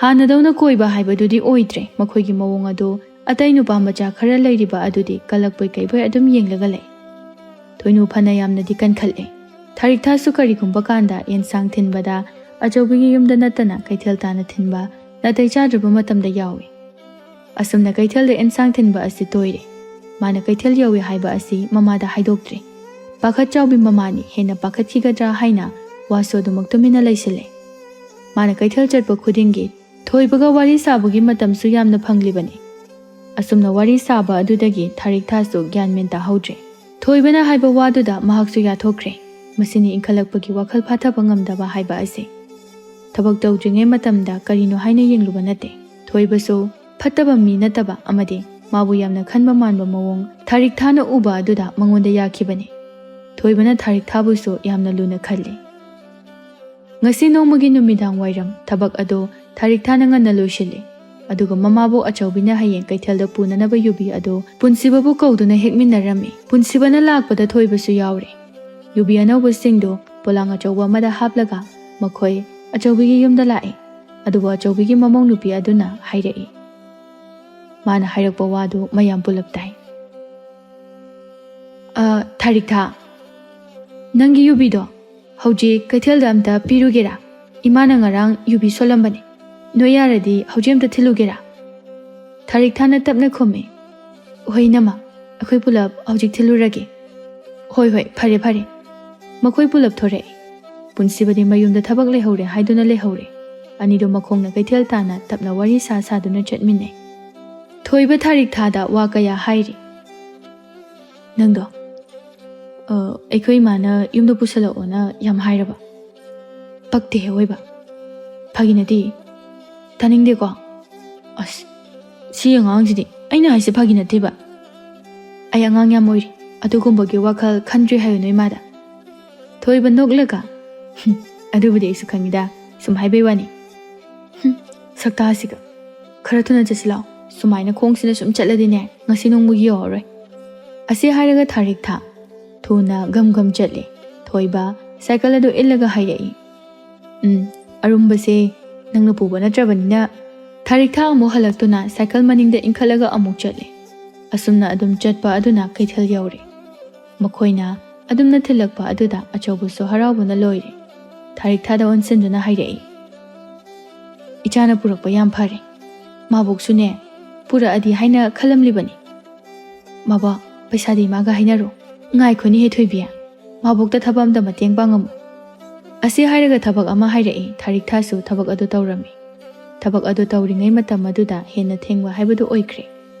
ꯍꯥꯟꯅꯗꯧꯅ ꯀꯣꯏꯕ ꯍꯥꯏꯕꯗꯨꯗꯤ ꯑꯣꯏꯗ꯭ꯔꯦ꯫ ꯃꯈꯣꯏꯒꯤ ꯃꯑꯣꯡ ꯑꯗꯨ ꯑꯇꯩ ꯅꯨꯄꯥ ꯃꯆꯥ ꯈꯔ ꯂꯩꯔꯤꯕ ꯑꯗꯨꯗꯤ ꯀꯜꯂꯛꯄꯣꯏ ꯀꯩꯕꯣꯏ ꯑꯗꯨꯝ ꯌꯦꯡꯂꯒ ꯂꯩ꯫ ꯊꯣꯏꯅꯨ ꯐꯅ ꯌꯥꯝꯅꯗꯤ ꯀꯟꯈꯠꯂꯦ꯫ ꯊꯥꯔꯤꯛꯊꯥꯁꯨ ꯀꯔꯤꯒꯨꯝꯕ ꯀꯥꯟꯗ ꯌꯦꯟꯁꯥꯡ ꯊꯤꯟꯕꯗ ꯑꯆꯧꯕꯤꯒꯤ ꯌꯨꯝꯗ ꯅꯠꯇꯅ ꯀꯩꯊꯦꯜ ꯇꯥꯅ ꯊꯤꯟꯕ ꯅꯥꯇꯩ ꯆꯥꯗ꯭ꯔꯕ ꯃꯇꯝꯗ ꯌꯥꯎꯏ꯫ ꯑꯁꯨꯝꯅ ꯀꯩꯊꯦꯜꯗ ꯌꯦꯟꯁꯥꯡ ꯊꯤꯟꯕ ꯑꯁꯤ ꯇꯣꯏꯔꯦ꯫ ꯃꯥꯅ ꯀꯩꯊꯦꯜ ꯌꯧꯏ ꯍꯥꯏꯕ ꯑꯁꯤ ꯃꯃꯥꯗ ꯍꯥꯏꯗꯣꯛꯇ꯭ꯔꯦ꯫ ꯄꯥꯈꯠ ꯆꯥꯎꯕꯤ ꯃꯃꯥꯅꯤ, ꯍꯦꯟꯅ ꯄꯥꯈꯠꯈꯤꯒꯗ꯭ꯔꯥ ꯍꯥꯏꯅ ꯋꯥꯁꯨ ꯑꯗꯨꯃꯛ ꯇꯨꯃꯤꯟꯅ ꯂꯩꯁꯤꯜꯂꯦ꯫ ꯃꯥꯅ ꯀꯩꯊꯦꯜ ꯆꯠꯄ ꯈꯨꯗꯤꯡꯒꯤ ꯊꯣꯏꯕꯒ ꯋꯥꯔꯤ ꯁꯥꯕꯒꯤ ꯃꯇꯝꯁꯨ ꯌꯥꯝꯅ ꯐꯪꯂꯤꯕꯅꯤ꯫ ꯑꯁꯨꯝꯅ ꯋꯥꯔꯤ ꯁꯥꯕ ꯑꯗꯨꯗꯒꯤ ꯊꯥꯔꯤꯛꯊꯥꯁꯨ ꯒ꯭ꯌꯥꯟ ꯃꯦꯟ ꯇꯥꯍꯧꯗ꯭ꯔꯦ꯫ ꯊꯣꯏꯕꯅ ꯍꯥꯏꯕ ꯋꯥꯗꯨꯗ ꯃꯍꯥꯛꯁꯨ ꯌꯥꯊꯣꯛꯈ꯭ꯔꯦ꯫ ꯃꯁꯤꯅꯤ ꯏꯟꯈꯠꯂꯛꯄꯒꯤ ꯋꯥꯈꯜ ꯐꯥꯊꯕ ꯉꯝꯗꯕ ꯍꯥꯏꯕ ꯑꯁꯤ꯫ ꯊꯕꯛ ꯇꯧꯗ꯭ꯔꯤꯉꯩ ꯃꯇꯝꯗ ꯀꯔꯤꯅꯣ ꯍꯥꯏꯅ ꯌꯦꯡꯂꯨꯕ ꯅꯠꯇꯦ꯫ ꯊꯣꯏꯕꯁꯨ ꯐꯠꯇꯕ ꯃꯤ ꯅꯠꯇꯕ ꯑꯃꯗꯤ ꯃꯥꯕꯨ ꯌꯥꯝꯅ ꯈꯟꯕ ꯃꯥꯟꯕ ꯃꯑꯣꯡ ꯊꯥꯔꯤꯛꯊꯥꯅ ꯎꯕ ꯑꯗꯨꯗ ꯃꯉꯣꯟꯗ ꯌꯥꯈꯤꯕꯅꯤ꯫ ꯊꯣꯏꯕꯅ ꯊꯥꯔꯤꯛꯊꯥꯕꯨꯁꯨ ꯌꯥꯝꯅ ꯂꯨꯅ ꯈꯜꯂꯤ꯫ ꯉꯁꯤ ꯅꯣꯡꯃꯒꯤ ꯅꯨꯃꯤꯗꯥꯡ ꯋꯥꯏꯔꯝ ꯊꯕꯛ ꯑꯗꯨ ꯊꯥꯔꯤꯛꯊꯥꯅ ꯉꯟꯅ ꯂꯣꯏꯁꯤꯜꯂꯤ꯫ ꯑꯗꯨꯒ ꯃꯃꯥꯕꯨ ꯑꯆꯧꯕꯤꯅ ꯍꯌꯦꯡ ꯀꯩꯊꯦꯜꯗ ꯄꯨꯅꯅꯕ ꯌꯨꯕꯤ ꯑꯗꯨ ꯄꯨꯟꯁꯤꯕꯕꯨ ꯀꯧꯗꯨꯅ ꯍꯦꯛꯃꯤꯟꯅꯔꯝꯃꯤ꯫ ꯄꯨꯟꯁꯤꯕꯅ ꯂꯥꯛꯄꯗ ꯊꯣꯏꯕꯁꯨ ꯌꯥꯎꯔꯦ꯫ ꯌꯨꯕꯤ ꯑꯅꯧꯕꯁꯤꯡꯗꯨ ꯄꯣꯂꯥꯡ ꯑꯆꯧꯕ ꯑꯃꯗ ꯍꯥꯞꯂꯒ ꯃꯈꯣꯏ ꯑꯆꯧꯕꯤꯒꯤ ꯌꯨꯝꯗ ꯂꯥꯛꯏ꯫ ꯑꯗꯨꯕꯨ ꯑꯆꯧꯕꯤꯒꯤ ꯃꯃꯧ ꯅꯨꯄꯤ ꯑꯗꯨꯅ ꯍꯥꯏꯔꯛꯏ꯫ ꯃꯥꯅ ꯍꯥꯏꯔꯛꯄ ꯋꯥꯗꯨ ꯃꯌꯥꯝ ꯄꯨꯂꯞ ꯇꯥꯏ꯫ "ꯑ, ꯊꯥꯔꯤꯛꯊꯥ, ꯅꯪꯒꯤ ꯌꯨꯕꯤꯗꯣ ꯍꯧꯖꯤꯛ ꯀꯩꯊꯦꯜꯗ ꯑꯝꯇ ꯄꯤꯔꯨꯒꯦꯔꯥ? ꯏꯃꯥꯅ ꯉꯔꯥꯡ ꯌꯨꯕꯤ ꯁꯣꯜꯂꯝꯕꯅꯦ꯫ ꯅꯣꯏ ꯌꯥꯔꯗꯤ ꯍꯧꯖꯤꯛ ꯑꯝꯇ ꯊꯤꯜꯂꯨꯒꯦꯔꯥ?" ꯊꯥꯔꯤꯛꯊꯥꯅ ꯇꯞꯅ ꯈꯨꯝꯃꯤ꯫ "ꯍꯣꯏ ꯏꯅꯝꯃ, ꯑꯩꯈꯣꯏ ꯄꯨꯂꯞ ꯍꯧꯖꯤꯛ ꯊꯤꯜꯂꯨꯔꯒꯦ꯫" "ꯍꯣꯏ, ꯍꯣꯏ, ꯐꯔꯦ, ꯐꯔꯦ꯫" ꯃꯈꯣꯏ ꯄꯨꯂꯞ ꯊꯣꯔꯛꯏ꯫ ꯄꯨꯟꯁꯤꯕꯗꯤ ꯃꯌꯨꯝꯗ ꯊꯕꯛ ꯂꯩꯍꯧꯔꯦ ꯍꯥꯏꯗꯨꯅ ꯂꯩꯍꯧꯔꯦ꯫ ꯑꯅꯤꯗꯣ ꯃꯈꯣꯡꯅ ꯀꯩꯊꯦꯜ ꯇꯥꯅ ꯇꯞꯅ ꯋꯥꯔꯤ ꯁꯥ ꯁꯥꯗꯨꯅ ꯆꯠꯃꯤꯟꯅꯩ꯫ ꯊꯣꯏꯕ ꯊꯥꯔꯤꯛꯊꯥꯗ ꯋꯥ ꯀꯌꯥ ꯍꯥꯏꯔꯤ꯫ "ꯅꯪꯗꯣ, ꯑ, ꯑꯩꯈꯣꯏ ꯏꯃꯥꯅ ꯌꯨꯝꯗ ꯄꯨꯁꯜꯂꯛꯑꯣꯅ ꯌꯥꯝ ꯍꯥꯏꯔꯕ?" "ꯄꯛꯇꯦꯍꯦ ꯑꯣꯏꯕ꯫ ꯐꯥꯒꯤ ꯅꯠꯇꯦ꯫ ꯇꯥꯅꯤꯡꯗꯦꯀꯣ꯫ ꯑꯁ, ꯁꯤ ꯑꯉꯥꯡꯁꯤꯗꯤ꯫ ꯑꯩꯅ ꯍꯥꯏꯁꯦ ꯐꯥꯒꯤ ꯅꯠꯇꯦꯕ꯫ ꯑꯩ ꯑꯉꯥꯡ ꯌꯥꯝ ꯑꯣꯏꯔꯤ꯫ ꯑꯗꯨꯒꯨꯝꯕꯒꯤ ꯋꯥꯈꯜ ꯈꯟꯗ꯭ꯔꯤ ꯍꯥꯏꯌꯨ ꯅꯣꯏ ꯏꯃꯥꯗ꯫ ꯊꯣꯏꯕ ꯅꯣꯛꯂꯒ, "ꯍꯨꯝ, ꯑꯗꯨꯕꯨꯗꯤ ꯑꯩꯁꯨ ꯈꯪꯉꯤꯗ, ꯁꯨꯝ ꯍꯥꯏꯕꯩ ꯋꯥꯅꯤ꯫ ꯍꯨꯝ, ꯁꯛꯇꯥꯁꯤꯒ꯫ ꯈꯔ ꯊꯨꯅ ꯆꯠꯁꯤ ꯂꯥꯛꯑꯣ꯫ ꯁꯨꯃꯥꯏꯅ ꯈꯣꯡꯁꯤꯅ ꯁꯨꯝ ꯆꯠꯂꯗꯤꯅꯦ, ꯉꯁꯤ ꯅꯣꯡꯃꯒꯤ ꯌꯧꯔꯔꯣꯏ"꯫ ꯑꯁꯤ ꯍꯥꯏꯔꯒ ꯊꯥꯔꯤꯛꯊꯥ ꯊꯨꯅ ꯒꯝ ꯒꯝ ꯆꯠꯂꯦ꯫ ꯊꯣꯏꯕ ꯁꯥꯏꯀꯜ ꯑꯗꯨ ꯏꯜꯂꯒ ꯍꯥꯏꯔꯛꯏ, "ꯎꯝ, ꯑꯔꯨꯝꯕꯁꯦ ꯅꯪꯅ ꯄꯨꯕ ꯅꯠꯇ꯭ꯔꯕꯅꯤꯅ"꯫ ꯊꯥꯔꯤꯛꯊꯥ ꯑꯃꯨꯛ ꯍꯜꯂꯛꯇꯨꯅ ꯁꯥꯏꯀꯜ ꯃꯅꯤꯡꯗ ꯏꯟꯈꯠꯂꯒ ꯑꯃꯨꯛ ꯆꯠꯂꯦ꯫ ꯑꯁꯨꯝꯅ ꯑꯗꯨꯝ ꯆꯠꯄ ꯑꯗꯨꯅ ꯀꯩꯊꯦꯜ ꯌꯧꯔꯦ꯫ ꯃꯈꯣꯏꯅ ꯑꯗꯨꯝꯅ ꯊꯤꯜꯂꯛꯄ ꯑꯗꯨꯗ ꯑꯆꯧꯕꯁꯨ ꯍꯔꯥꯎꯕꯅ ꯂꯣꯏꯔꯦ꯫ ꯊꯥꯔꯤꯛꯊꯥꯗ ꯑꯣꯟꯁꯤꯟꯗꯨꯅ ꯍꯥꯏꯔꯛꯏ, "ꯏꯆꯥꯅ ꯄꯨꯔꯛꯄ ꯌꯥꯝ ꯐꯔꯦ꯫ ꯃꯥꯕꯣꯛꯁꯨꯅꯦ ꯄꯨꯔꯛꯑꯗꯤ ꯍꯥꯏꯅ ꯈꯜꯂꯝꯂꯤꯕꯅꯤ"꯫ "ꯃꯕꯣꯛ, ꯄꯩꯁꯥꯗꯤ ꯏꯃꯥꯒ ꯍꯥꯏꯅꯔꯣ꯫ ꯉꯥꯏꯈꯣꯅꯦꯍꯦ ꯊꯣꯏꯕꯤ, ꯃꯥꯕꯣꯛꯇ ꯊꯕꯛ ꯑꯝꯇ ꯃꯇꯦꯡ ꯄꯥꯡꯉꯝꯃꯨ"꯫ ꯑꯁꯤ ꯍꯥꯏꯔꯒ ꯊꯕꯛ ꯑꯃ ꯍꯥꯏꯔꯛꯏ꯫ ꯊꯥꯔꯤꯛꯊꯥꯁꯨ ꯊꯕꯛ ꯑꯗꯨ ꯇꯧꯔꯝꯃꯤ꯫ ꯊꯕꯛ ꯑꯗꯨ ꯇꯧꯔꯤꯉꯩ ꯃꯇꯝ ꯑꯗꯨꯗ ꯍꯦꯟꯅ ꯊꯦꯡꯕ ꯍꯥꯏꯕꯗꯨ ꯑꯣꯏꯈ꯭ꯔꯦ꯫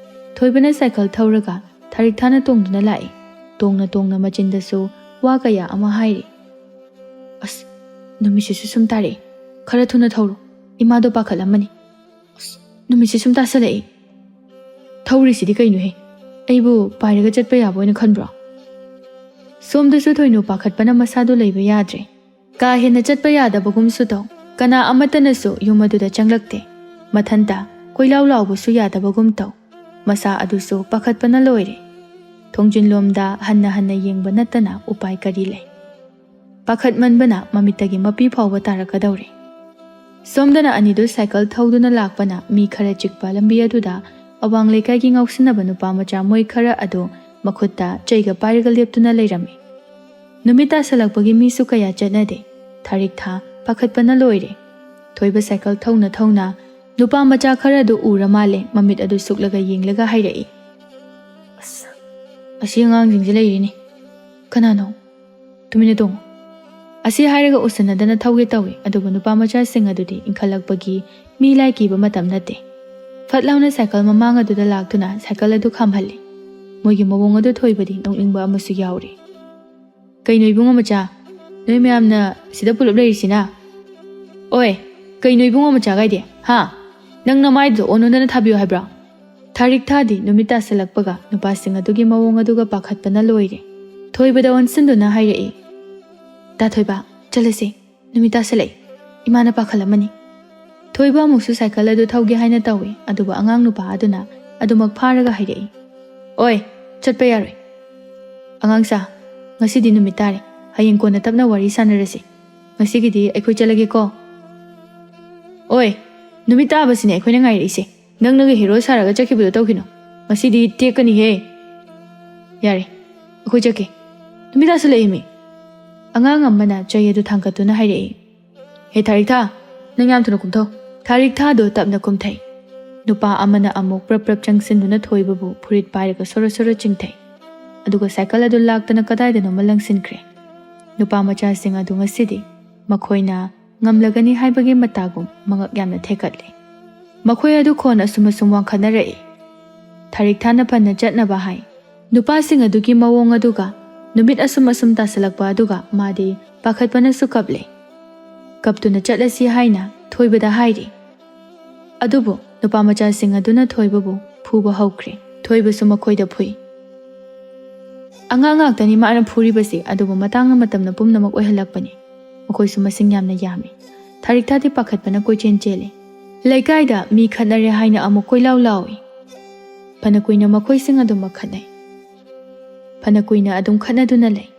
ꯊꯣꯏꯕꯅ ꯁꯥꯏꯀꯜ ꯊꯧꯔꯒ ꯊꯥꯔꯤꯛꯊꯥꯅ ꯇꯣꯡꯗꯨꯅ ꯂꯥꯛꯏ꯫ ꯇꯣꯡꯅ ꯇꯣꯡꯅ ꯃꯆꯤꯟꯗꯁꯨ ꯋꯥ ꯀꯌꯥ ꯑꯃ ꯍꯥꯏꯔꯤ꯫ "ꯑꯁ, ꯅꯨꯃꯤꯠꯁꯤꯁꯨ ꯁꯨꯝ ꯇꯥꯔꯛꯏ꯫ ꯈꯔ ꯊꯨꯅ ꯊꯧꯔꯣ꯫ ꯏꯃꯥꯗꯣ ꯄꯥꯈꯠꯂꯝꯃꯅꯤ꯫ ꯑꯁ, ꯅꯨꯃꯤꯠꯁꯤ ꯁꯨꯝ ꯇꯥꯁꯜꯂꯛꯏ꯫ ꯊꯧꯔꯤꯁꯤꯗꯤ ꯀꯩꯅꯣꯍꯦ? ꯑꯩꯕꯨ ꯄꯥꯏꯔꯒ ꯆꯠꯄ ꯌꯥꯕ ꯑꯣꯏꯅ ꯈꯟꯕ꯭ꯔꯣ?" ꯁꯣꯝꯗꯁꯨ ꯊꯣꯏꯅꯨ ꯄꯥꯈꯠꯄꯅ ꯃꯁꯥꯗꯨ ꯂꯩꯕ ꯌꯥꯗ꯭ꯔꯦ꯫ ꯀꯥ ꯍꯦꯟꯅ ꯆꯠꯄ ꯌꯥꯗꯕꯒꯨꯝꯁꯨ ꯇꯧ꯫ ꯀꯅꯥ ꯑꯃꯠꯇꯅꯁꯨ ꯌꯨꯝ ꯑꯗꯨꯗ ꯆꯪꯂꯛꯇꯦ꯫ ꯃꯊꯟꯇ ꯀꯣꯏꯂꯥꯎ ꯂꯥꯎꯕꯁꯨ ꯌꯥꯗꯕꯒꯨꯝ ꯇꯧ꯫ ꯃꯁꯥ ꯑꯗꯨꯁꯨ ꯄꯥꯈꯠꯄꯅ ꯂꯣꯏꯔꯦ꯫ ꯊꯣꯡꯖꯤꯟꯂꯣꯝꯗ ꯍꯟꯅ ꯍꯟꯅ ꯌꯦꯡꯕ ꯅꯠꯇꯅ ꯎꯄꯥꯏ ꯀꯔꯤ ꯂꯩ? ꯄꯥꯈꯠꯃꯟꯕꯅ ꯃꯃꯤꯠꯇꯒꯤ ꯃꯄꯤ ꯐꯥꯎꯕ ꯇꯥꯔꯛꯀꯗꯧꯔꯦ꯫ ꯁꯣꯝꯗꯅ ꯑꯅꯤꯗꯨ ꯁꯥꯏꯀꯜ ꯊꯧꯗꯨꯅ ꯂꯥꯛꯄꯅ ꯃꯤ ꯈꯔ ꯆꯤꯛꯄ ꯂꯝꯕꯤ ꯑꯗꯨꯗ ꯑꯋꯥꯡ ꯂꯩꯀꯥꯏꯒꯤ ꯉꯥꯎꯁꯤꯟꯅꯕ ꯅꯨꯄꯥ ꯃꯆꯥ ꯃꯣꯏ ꯈꯔ ꯑꯗꯨ ꯃꯈꯨꯠꯇ ꯆꯩꯒ ꯄꯥꯏꯔꯒ ꯂꯦꯞꯇꯨꯅ ꯂꯩꯔꯝꯃꯤ꯫ ꯅꯨꯃꯤꯠ ꯇꯥꯁꯜꯂꯛꯄꯒꯤ ꯃꯤꯁꯨ ꯀꯌꯥ ꯆꯠꯅꯗꯦ꯫ ꯊꯥꯔꯤꯛꯊꯥ ꯄꯥꯈꯠꯄꯅ ꯂꯣꯏꯔꯦ꯫ ꯊꯣꯏꯕ ꯁꯥꯏꯀꯜ ꯊꯧꯅ ꯊꯧꯅ ꯅꯨꯄꯥ ꯃꯆꯥ ꯈꯔ ꯑꯗꯨ ꯎꯔ ꯃꯥꯜꯂꯦ꯫ ꯃꯃꯤꯠ ꯑꯗꯨ ꯁꯨꯛꯂꯒ ꯌꯦꯡꯂꯒ ꯍꯥꯏꯔꯛꯏ, "ꯑꯁ, ꯑꯁꯤ ꯑꯉꯥꯡꯁꯤꯡꯁꯦ ꯂꯩꯔꯤꯅꯤ꯫ ꯀꯅꯥꯅꯣ? ꯇꯨꯃꯤꯟꯅ ꯇꯣꯡꯉꯨ"꯫ ꯑꯁꯤ ꯍꯥꯏꯔꯒ ꯎꯁꯤꯟꯅꯗꯅ ꯊꯧꯒꯦ ꯇꯧꯏ, ꯑꯗꯨꯕꯨ ꯅꯨꯄꯥ ꯃꯆꯥꯁꯤꯡ ꯑꯗꯨꯗꯤ ꯏꯟꯈꯠꯂꯛꯄꯒꯤ ꯃꯤ ꯂꯥꯏ ꯀꯤꯕ ꯃꯇꯝ ꯅꯠꯇꯦ꯫ ꯐꯠ ꯂꯥꯎꯅ ꯁꯥꯏꯀꯜ ꯃꯃꯥꯡ ꯑꯗꯨꯗ ꯂꯥꯛꯇꯨꯅ ꯁꯥꯏꯀꯜ ꯑꯗꯨ ꯈꯥꯝꯍꯜꯂꯤ꯫ ꯃꯣꯏꯒꯤ ꯃꯑꯣꯡ ꯑꯗꯨ ꯊꯣꯏꯕꯗꯤ ꯅꯣꯛꯅꯤꯡꯕ ꯑꯃꯁꯨ ꯌꯥꯎꯔꯤ꯫ "ꯀꯩꯅꯣ ꯏꯕꯨꯡꯉꯣ ꯃꯆꯥ, ꯅꯣꯏ ꯃꯌꯥꯝꯅ ꯁꯤꯗ ꯄꯨꯂꯞ ꯂꯩꯔꯤꯁꯤꯅ? ꯑꯣꯏ, ꯀꯩꯅꯣ ꯏꯕꯨꯡꯉꯣ ꯃꯆꯥ ꯀꯥꯏꯗꯤ? ꯍꯥ? ꯅꯪ ꯅꯃꯥꯏꯗꯨꯗ ꯑꯣꯟ ꯑꯣꯟꯗꯅ ꯊꯥꯕꯤꯌꯨ ꯍꯥꯏꯕ꯭ꯔꯣ?" ꯊꯥꯔꯤꯛ ꯊꯥꯗꯤ ꯅꯨꯃꯤꯠ ꯇꯥꯁꯤꯜꯂꯛꯄꯒ ꯅꯨꯄꯥꯁꯤꯡ ꯑꯗꯨꯒꯤ ꯃꯑꯣꯡ ꯑꯗꯨꯒ ꯄꯥꯈꯠꯄꯅ ꯂꯣꯏꯔꯦ꯫ ꯊꯣꯏꯕꯗ ꯑꯣꯟꯁꯤꯟꯗꯨꯅ ꯍꯥꯏꯔꯛꯏ, "ꯇꯥ ꯊꯣꯏꯕ, ꯆꯠꯂꯁꯤ, ꯅꯨꯃꯤꯠ ꯇꯥꯁꯤꯜꯂꯛꯏ, ꯏꯃꯥꯅ ꯄꯥꯈꯠꯂꯝꯃꯅꯤ꯫" ꯊꯣꯏꯕ ꯑꯃꯨꯛꯁꯨ ꯁꯥꯏꯀꯜ ꯑꯗꯨ ꯊꯧꯒꯦ ꯍꯥꯏꯅ ꯇꯧꯏ, ꯑꯗꯨꯕꯨ ꯑꯉꯥꯡ ꯅꯨꯄꯥ ꯑꯗꯨꯅ ꯑꯗꯨꯃꯛ ꯐꯥꯔꯒ ꯍꯥꯏꯔꯛꯏ, "ꯑꯣꯏ, ꯆꯠꯄ ꯌꯥꯔꯣꯏ꯫ ꯑꯉꯥꯡꯁꯥ, ꯉꯁꯤꯗꯤ ꯅꯨꯃꯤꯠ ꯇꯥꯔꯦ, ꯍꯌꯦꯡ ꯀꯣꯟꯅ ꯇꯞꯅ ꯋꯥꯔꯤ ꯁꯥꯟꯅꯔꯁꯤ꯫ ꯉꯁꯤꯒꯤꯗꯤ ꯑꯩꯈꯣꯏ ꯆꯠꯂꯒꯦꯀꯣ꯫" "ꯑꯣꯏ, ꯅꯨꯃꯤꯠ ꯇꯥꯕꯁꯤꯅꯦ ꯑꯩꯈꯣꯏꯅ ꯉꯥꯏꯔꯛꯏꯁꯦ꯫ ꯅꯪꯅꯒ ꯍꯤꯔꯣ ꯁꯥꯔꯒ ꯆꯠꯈꯤꯕꯗꯣ ꯇꯧꯈꯤꯅꯣ꯫ ꯉꯁꯤꯗꯤ ꯇꯦꯛꯀꯅꯤꯍꯦ꯫" "ꯌꯥꯔꯦ, ꯑꯩꯈꯣꯏ ꯆꯠꯀꯦ꯫ ꯅꯨꯃꯤꯠ ꯇꯥꯁꯤꯜꯂꯛꯏꯃꯤ꯫" ꯑꯉꯥꯡ ꯑꯃꯅ ꯆꯩ ꯑꯗꯨ ꯊꯥꯡꯒꯠꯇꯨꯅ ꯍꯥꯏꯔꯛꯏ, "ꯍꯦ ꯊꯥꯔꯤꯛꯊꯥ, ꯅꯪ ꯌꯥꯝ ꯊꯨꯅ ꯀꯨꯝꯊꯧ꯫" ꯊꯥꯔꯤꯛꯊꯥꯗꯣ ꯇꯞꯅ ꯀꯨꯝꯊꯩ꯫ ꯅꯨꯄꯥ ꯑꯃꯅ ꯑꯃꯨꯛ ꯄ꯭ꯔꯞ ꯄ꯭ꯔꯞ ꯆꯪꯁꯤꯟꯗꯨꯅ ꯊꯣꯏꯕꯕꯨ ꯐꯨꯔꯤꯠ ꯄꯥꯏꯔꯒ ꯁꯣꯔꯣ ꯁꯣꯔꯣ ꯆꯤꯡꯊꯩ꯫ ꯑꯗꯨꯒ ꯁꯥꯏꯀꯜ ꯑꯗꯨ ꯂꯥꯛꯇꯅ ꯀꯗꯥꯏꯗꯅꯣꯃ ꯂꯪꯁꯤꯟꯈ꯭ꯔꯦ꯫ ꯅꯨꯄꯥ ꯃꯆꯥꯁꯤꯡ ꯑꯗꯨ ꯉꯁꯤꯗꯤ ꯃꯈꯣꯏꯅ ꯉꯝꯂꯒꯅꯤ ꯍꯥꯏꯕꯒꯤ ꯃꯇꯥꯒꯨꯝ ꯃꯉꯛ ꯌꯥꯝꯅ ꯊꯦꯛꯀꯠꯂꯤ꯫ ꯃꯈꯣꯏ ꯑꯗꯨ ꯈꯣꯟ ꯑꯁꯨꯝ ꯑꯁꯨꯝ ꯋꯥꯡꯈꯠꯅꯔꯛꯏ꯫ ꯊꯥꯔꯤꯛꯊꯥꯅ ꯐꯅ ꯆꯠꯅꯕ ꯍꯥꯏ꯫ ꯅꯨꯄꯥꯁꯤꯡ ꯑꯗꯨꯒꯤ ꯃꯑꯣꯡ ꯑꯗꯨꯒ ꯅꯨꯃꯤꯠ ꯑꯁꯨꯝ ꯑꯁꯨꯝ ꯇꯥꯁꯤꯜꯂꯛꯄ ꯑꯗꯨꯒ ꯃꯥꯗꯤ ꯄꯥꯈꯠꯄꯅꯁꯨ ꯀꯞꯂꯦ꯫ ꯀꯞꯇꯨꯅ ꯆꯠꯂꯁꯤ ꯍꯥꯏꯅ ꯊꯣꯏꯕꯗ ꯍꯥꯏꯔꯤ꯫ ꯑꯗꯨꯕꯨ ꯅꯨꯄꯥ ꯃꯆꯥꯁꯤꯡ ꯑꯗꯨꯅ ꯊꯣꯏꯕꯕꯨ ꯐꯨꯕ ꯍꯧꯈ꯭ꯔꯦ꯫ ꯊꯣꯏꯕꯁꯨ ꯃꯈꯣꯏꯗ ꯐꯨꯏ꯫ ꯑꯉꯥꯡ ꯉꯥꯛꯇꯅꯤ ꯃꯥꯅ ꯐꯨꯔꯤꯕꯁꯤ, ꯑꯗꯨꯕꯨ ꯃꯇꯥꯡ ꯃꯇꯝꯅ ꯄꯨꯝꯅꯃꯛ ꯑꯣꯏꯍꯜꯂꯛꯄꯅꯤ꯫ ꯃꯈꯣꯏꯁꯨ ꯃꯁꯤꯡ ꯌꯥꯝꯅ ꯌꯥꯝꯃꯤ꯫ ꯊꯥꯔꯤꯛꯊꯥꯗꯤ ꯄꯥꯈꯠꯄꯅ ꯀꯣꯏꯆꯦꯟ ꯆꯦꯜꯂꯤ꯫ ꯂꯩꯀꯥꯏꯗ ꯃꯤ ꯈꯠꯅꯔꯦ ꯍꯥꯏꯅ ꯑꯃꯨꯛ ꯀꯣꯏꯂꯥꯎ ꯂꯥꯎꯏ꯫ ꯐꯅ ꯀꯨꯏꯅ ꯃꯈꯣꯏꯁꯤꯡ ꯑꯗꯨꯃꯛ ꯈꯠꯅꯩ꯫ ꯐꯅ ꯀꯨꯏꯅ ꯑꯗꯨꯝ ꯈꯠꯅꯗꯨꯅ ꯂꯩ꯫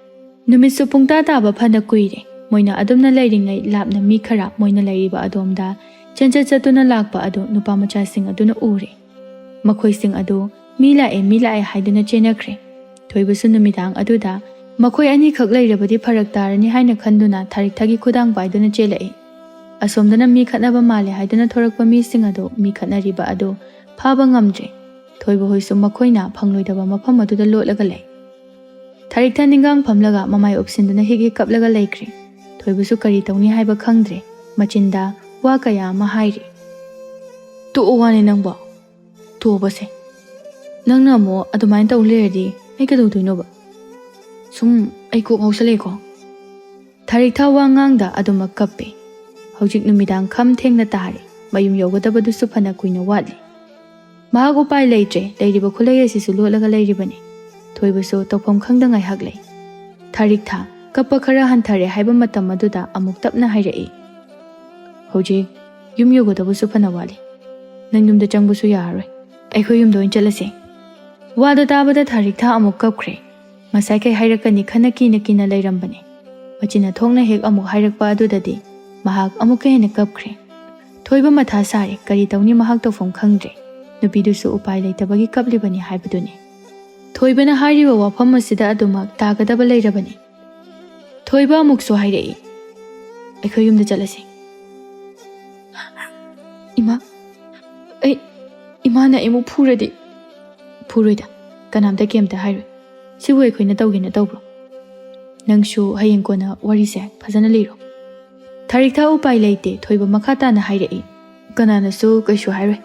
ꯅꯨꯃꯤꯠꯁꯨ ꯄꯨꯡꯇꯥ ꯇꯥꯕ ꯐꯅ ꯀꯨꯏꯔꯦ꯫ ꯃꯣꯏꯅ ꯑꯗꯨꯝꯅ ꯂꯩꯔꯤꯉꯩ ꯂꯥꯞꯅ ꯃꯤ ꯈꯔ ꯃꯣꯏꯅ ꯂꯩꯔꯤꯕ ꯑꯗꯣꯝꯗ ꯆꯦꯟꯆꯠ ꯆꯠꯇꯨꯅ ꯂꯥꯛꯄ ꯑꯗꯨ ꯅꯨꯄꯥ ꯃꯆꯥꯁꯤꯡ ꯑꯗꯨꯅ ꯎꯔꯦ꯫ ꯃꯈꯣꯏꯁꯤꯡ ꯑꯗꯨ ꯃꯤ ꯂꯥꯛꯑꯦ, ꯃꯤ ꯂꯥꯛꯑꯦ ꯍꯥꯏꯗꯨꯅ ꯆꯦꯟꯅꯈ꯭ꯔꯦ꯫ ꯊꯣꯏꯕꯁꯨ ꯅꯨꯃꯤꯗꯥꯡ ꯑꯗꯨꯗ ꯃꯈꯣꯏ ꯑꯅꯤꯈꯛ ꯂꯩꯔꯕꯗꯤ ꯐꯔꯛ ꯇꯥꯔꯅꯤ ꯍꯥꯏꯅ ꯈꯟꯗꯨꯅ ꯊꯥꯔꯤꯛꯊꯥꯒꯤ ꯈꯨꯗꯥꯡ ꯄꯥꯏꯗꯨꯅ ꯆꯦꯜꯂꯛꯏ꯫ ꯑꯁꯣꯝꯗꯅ ꯃꯤ ꯈꯠꯅꯕ ꯃꯥꯜꯂꯦ ꯍꯥꯏꯗꯨꯅ ꯊꯣꯔꯛꯄ ꯃꯤꯁꯤꯡ ꯑꯗꯨ ꯃꯤ ꯈꯠꯅꯔꯤꯕ ꯑꯗꯨ ꯐꯥꯕ ꯉꯝꯗ꯭ꯔꯦ꯫ ꯊꯣꯏꯕ ꯍꯣꯏꯁꯨ ꯃꯈꯣꯏꯅ ꯐꯪꯂꯣꯏꯗꯕ ꯃꯐꯝ ꯑꯗꯨꯗ ꯂꯣꯠꯂꯒ ꯂꯩ꯫ ꯊꯥꯔꯤꯛꯊꯥ ꯅꯤꯡꯒꯥꯡ ꯐꯝꯂꯒ ꯃꯃꯥꯏ ꯎꯞꯁꯤꯟꯗꯨꯅ ꯍꯤꯛ ꯍꯤꯛ ꯀꯞꯂꯒ ꯂꯩꯈ꯭ꯔꯦ꯫ ꯊꯣꯏꯕꯁꯨ ꯀꯔꯤ ꯇꯧꯅꯤ ꯍꯥꯏꯕ ꯈꯪꯗ꯭ꯔꯦ꯫ ꯃꯆꯤꯟꯗ ꯋꯥ ꯀꯌꯥ ꯑꯃ ꯍꯥꯏꯔꯤ꯫ "ꯇꯣꯛꯑꯣ ꯋꯥꯅꯦ ꯅꯪꯕꯣ꯫ ꯇꯣꯛꯑꯣꯕꯁꯦ꯫ ꯅꯪꯅ ꯑꯃꯨꯛ ꯑꯗꯨꯃꯥꯏꯅ ꯇꯧ ꯂꯩꯔꯗꯤ ꯑꯩ ꯀꯩꯗꯧꯗꯣꯏꯅꯣꯕ? ꯁꯨꯝ ꯑꯩ ꯀꯣꯛ ꯉꯥꯎꯁꯜꯂꯦꯀꯣ꯫" ꯊꯥꯔꯤꯛꯊꯥ ꯋꯥ ꯉꯥꯡꯗ ꯑꯗꯨꯃꯛ ꯀꯞꯄꯦ꯫ ꯍꯧꯖꯤꯛ ꯅꯨꯃꯤꯗꯥꯡ ꯈꯝ ꯊꯦꯡꯅ ꯇꯥꯔꯦ꯫ ꯃꯌꯨꯝ ꯌꯧꯒꯗꯕꯗꯨꯁꯨ ꯐꯅ ꯀꯨꯏꯅ ꯋꯥꯠꯂꯤ꯫ ꯃꯍꯥꯛ ꯎꯄꯥꯏ ꯂꯩꯇ꯭ꯔꯦ, ꯂꯩꯔꯤꯕ ꯈꯨꯠꯂꯩ ꯑꯁꯤꯁꯨ ꯂꯣꯠꯂꯒ ꯂꯩꯔꯤꯕꯅꯤ꯫ ꯊꯣꯏꯕꯁꯨ ꯇꯧꯐꯝ ꯈꯪꯗ ꯉꯥꯏꯍꯥꯛ ꯂꯩ꯫ ꯊꯥꯔꯤꯛꯊꯥ ꯀꯞꯄ ꯈꯔ ꯍꯟꯊꯔꯦ ꯍꯥꯏꯕ ꯃꯇꯝ ꯑꯗꯨꯗ ꯑꯃꯨꯛ ꯇꯞꯅ ꯍꯥꯏꯔꯛꯏ, "ꯍꯧꯖꯤꯛ ꯌꯨꯝ ꯌꯧꯒꯗꯕꯁꯨ ꯐꯅ ꯋꯥꯠꯂꯤ꯫ ꯅꯪ ꯌꯨꯝꯗ ꯆꯪꯕꯁꯨ ꯌꯥꯔꯔꯣꯏ꯫ ꯑꯩꯈꯣꯏ ꯌꯨꯝꯗ ꯑꯣꯏꯅ ꯆꯠꯂꯁꯦ꯫" ꯋꯥꯗꯨ ꯇꯥꯕꯗ ꯊꯥꯔꯤꯛꯊꯥ ꯑꯃꯨꯛ ꯀꯞꯈ꯭ꯔꯦ꯫ ꯉꯁꯥꯏꯈꯩ ꯍꯥꯏꯔꯛꯀꯅꯤ ꯈꯟꯅ ꯀꯤꯅ ꯀꯤꯅ ꯂꯩꯔꯝꯕꯅꯤ꯫ ꯃꯆꯤꯟ ꯊꯣꯛꯅ ꯍꯦꯛ ꯑꯃꯨꯛ ꯍꯥꯏꯔꯛꯄ ꯑꯗꯨꯗꯗꯤ ꯃꯍꯥꯛ ꯑꯃꯨꯛꯀ ꯍꯦꯟꯅ ꯀꯞꯈ꯭ꯔꯦ꯫ ꯊꯣꯏꯕ ꯃꯊꯥ ꯁꯥꯔꯦ, ꯀꯔꯤ ꯇꯧꯅꯤ ꯃꯍꯥꯛ ꯇꯧꯐꯝ ꯈꯪꯗ꯭ꯔꯦ꯫ ꯅꯨꯄꯤꯗꯨꯁꯨ ꯎꯄꯥꯏ ꯂꯩꯇꯕꯒꯤ ꯀꯞꯂꯤꯕꯅꯤ ꯍꯥꯏꯕꯗꯨꯅꯤ꯫ ꯊꯣꯏꯕꯅ ꯍꯥꯏꯔꯤꯕ ꯋꯥꯐꯝ ꯑꯁꯤꯗ ꯑꯗꯨꯃꯛ ꯇꯥꯒꯗꯕ ꯂꯩꯔꯕꯅꯤ꯫ ꯊꯣꯏꯕ ꯑꯃꯨꯛꯁꯨ ꯍꯥꯏꯔꯛꯏ, "ꯑꯩꯈꯣꯏ ꯌꯨꯝꯗ ꯆꯠꯂꯁꯤ꯫" "ꯏꯃꯥ, ꯑꯩ, ꯏꯃꯥꯅ ꯑꯩꯃꯨꯛ ꯐꯨꯔꯗꯤ?" "ꯐꯨꯔꯣꯏꯗ, ꯀꯅꯥꯝꯇ ꯀꯩꯝꯇ ꯍꯥꯏꯔꯣꯏ꯫ ꯁꯤꯕꯨ ꯑꯩꯈꯣꯏꯅ ꯇꯧꯒꯦꯅ ꯇꯧꯕ꯭ꯔꯣ? ꯅꯪꯁꯨ ꯍꯌꯦꯡ ꯀꯣꯟꯅ ꯋꯥꯔꯤꯁꯦ ꯐꯖꯅ ꯂꯤꯔꯣ꯫" ꯊꯥꯔꯤꯛꯊꯥ ꯎꯄꯥꯏ ꯂꯩꯇꯦ, ꯊꯣꯏꯕ ꯃꯈꯥ ꯇꯥꯅ ꯍꯥꯏꯔꯛꯏ, "ꯀꯅꯥꯅꯁꯨ ꯀꯩꯁꯨ ꯍꯥꯏꯔꯣꯏ꯫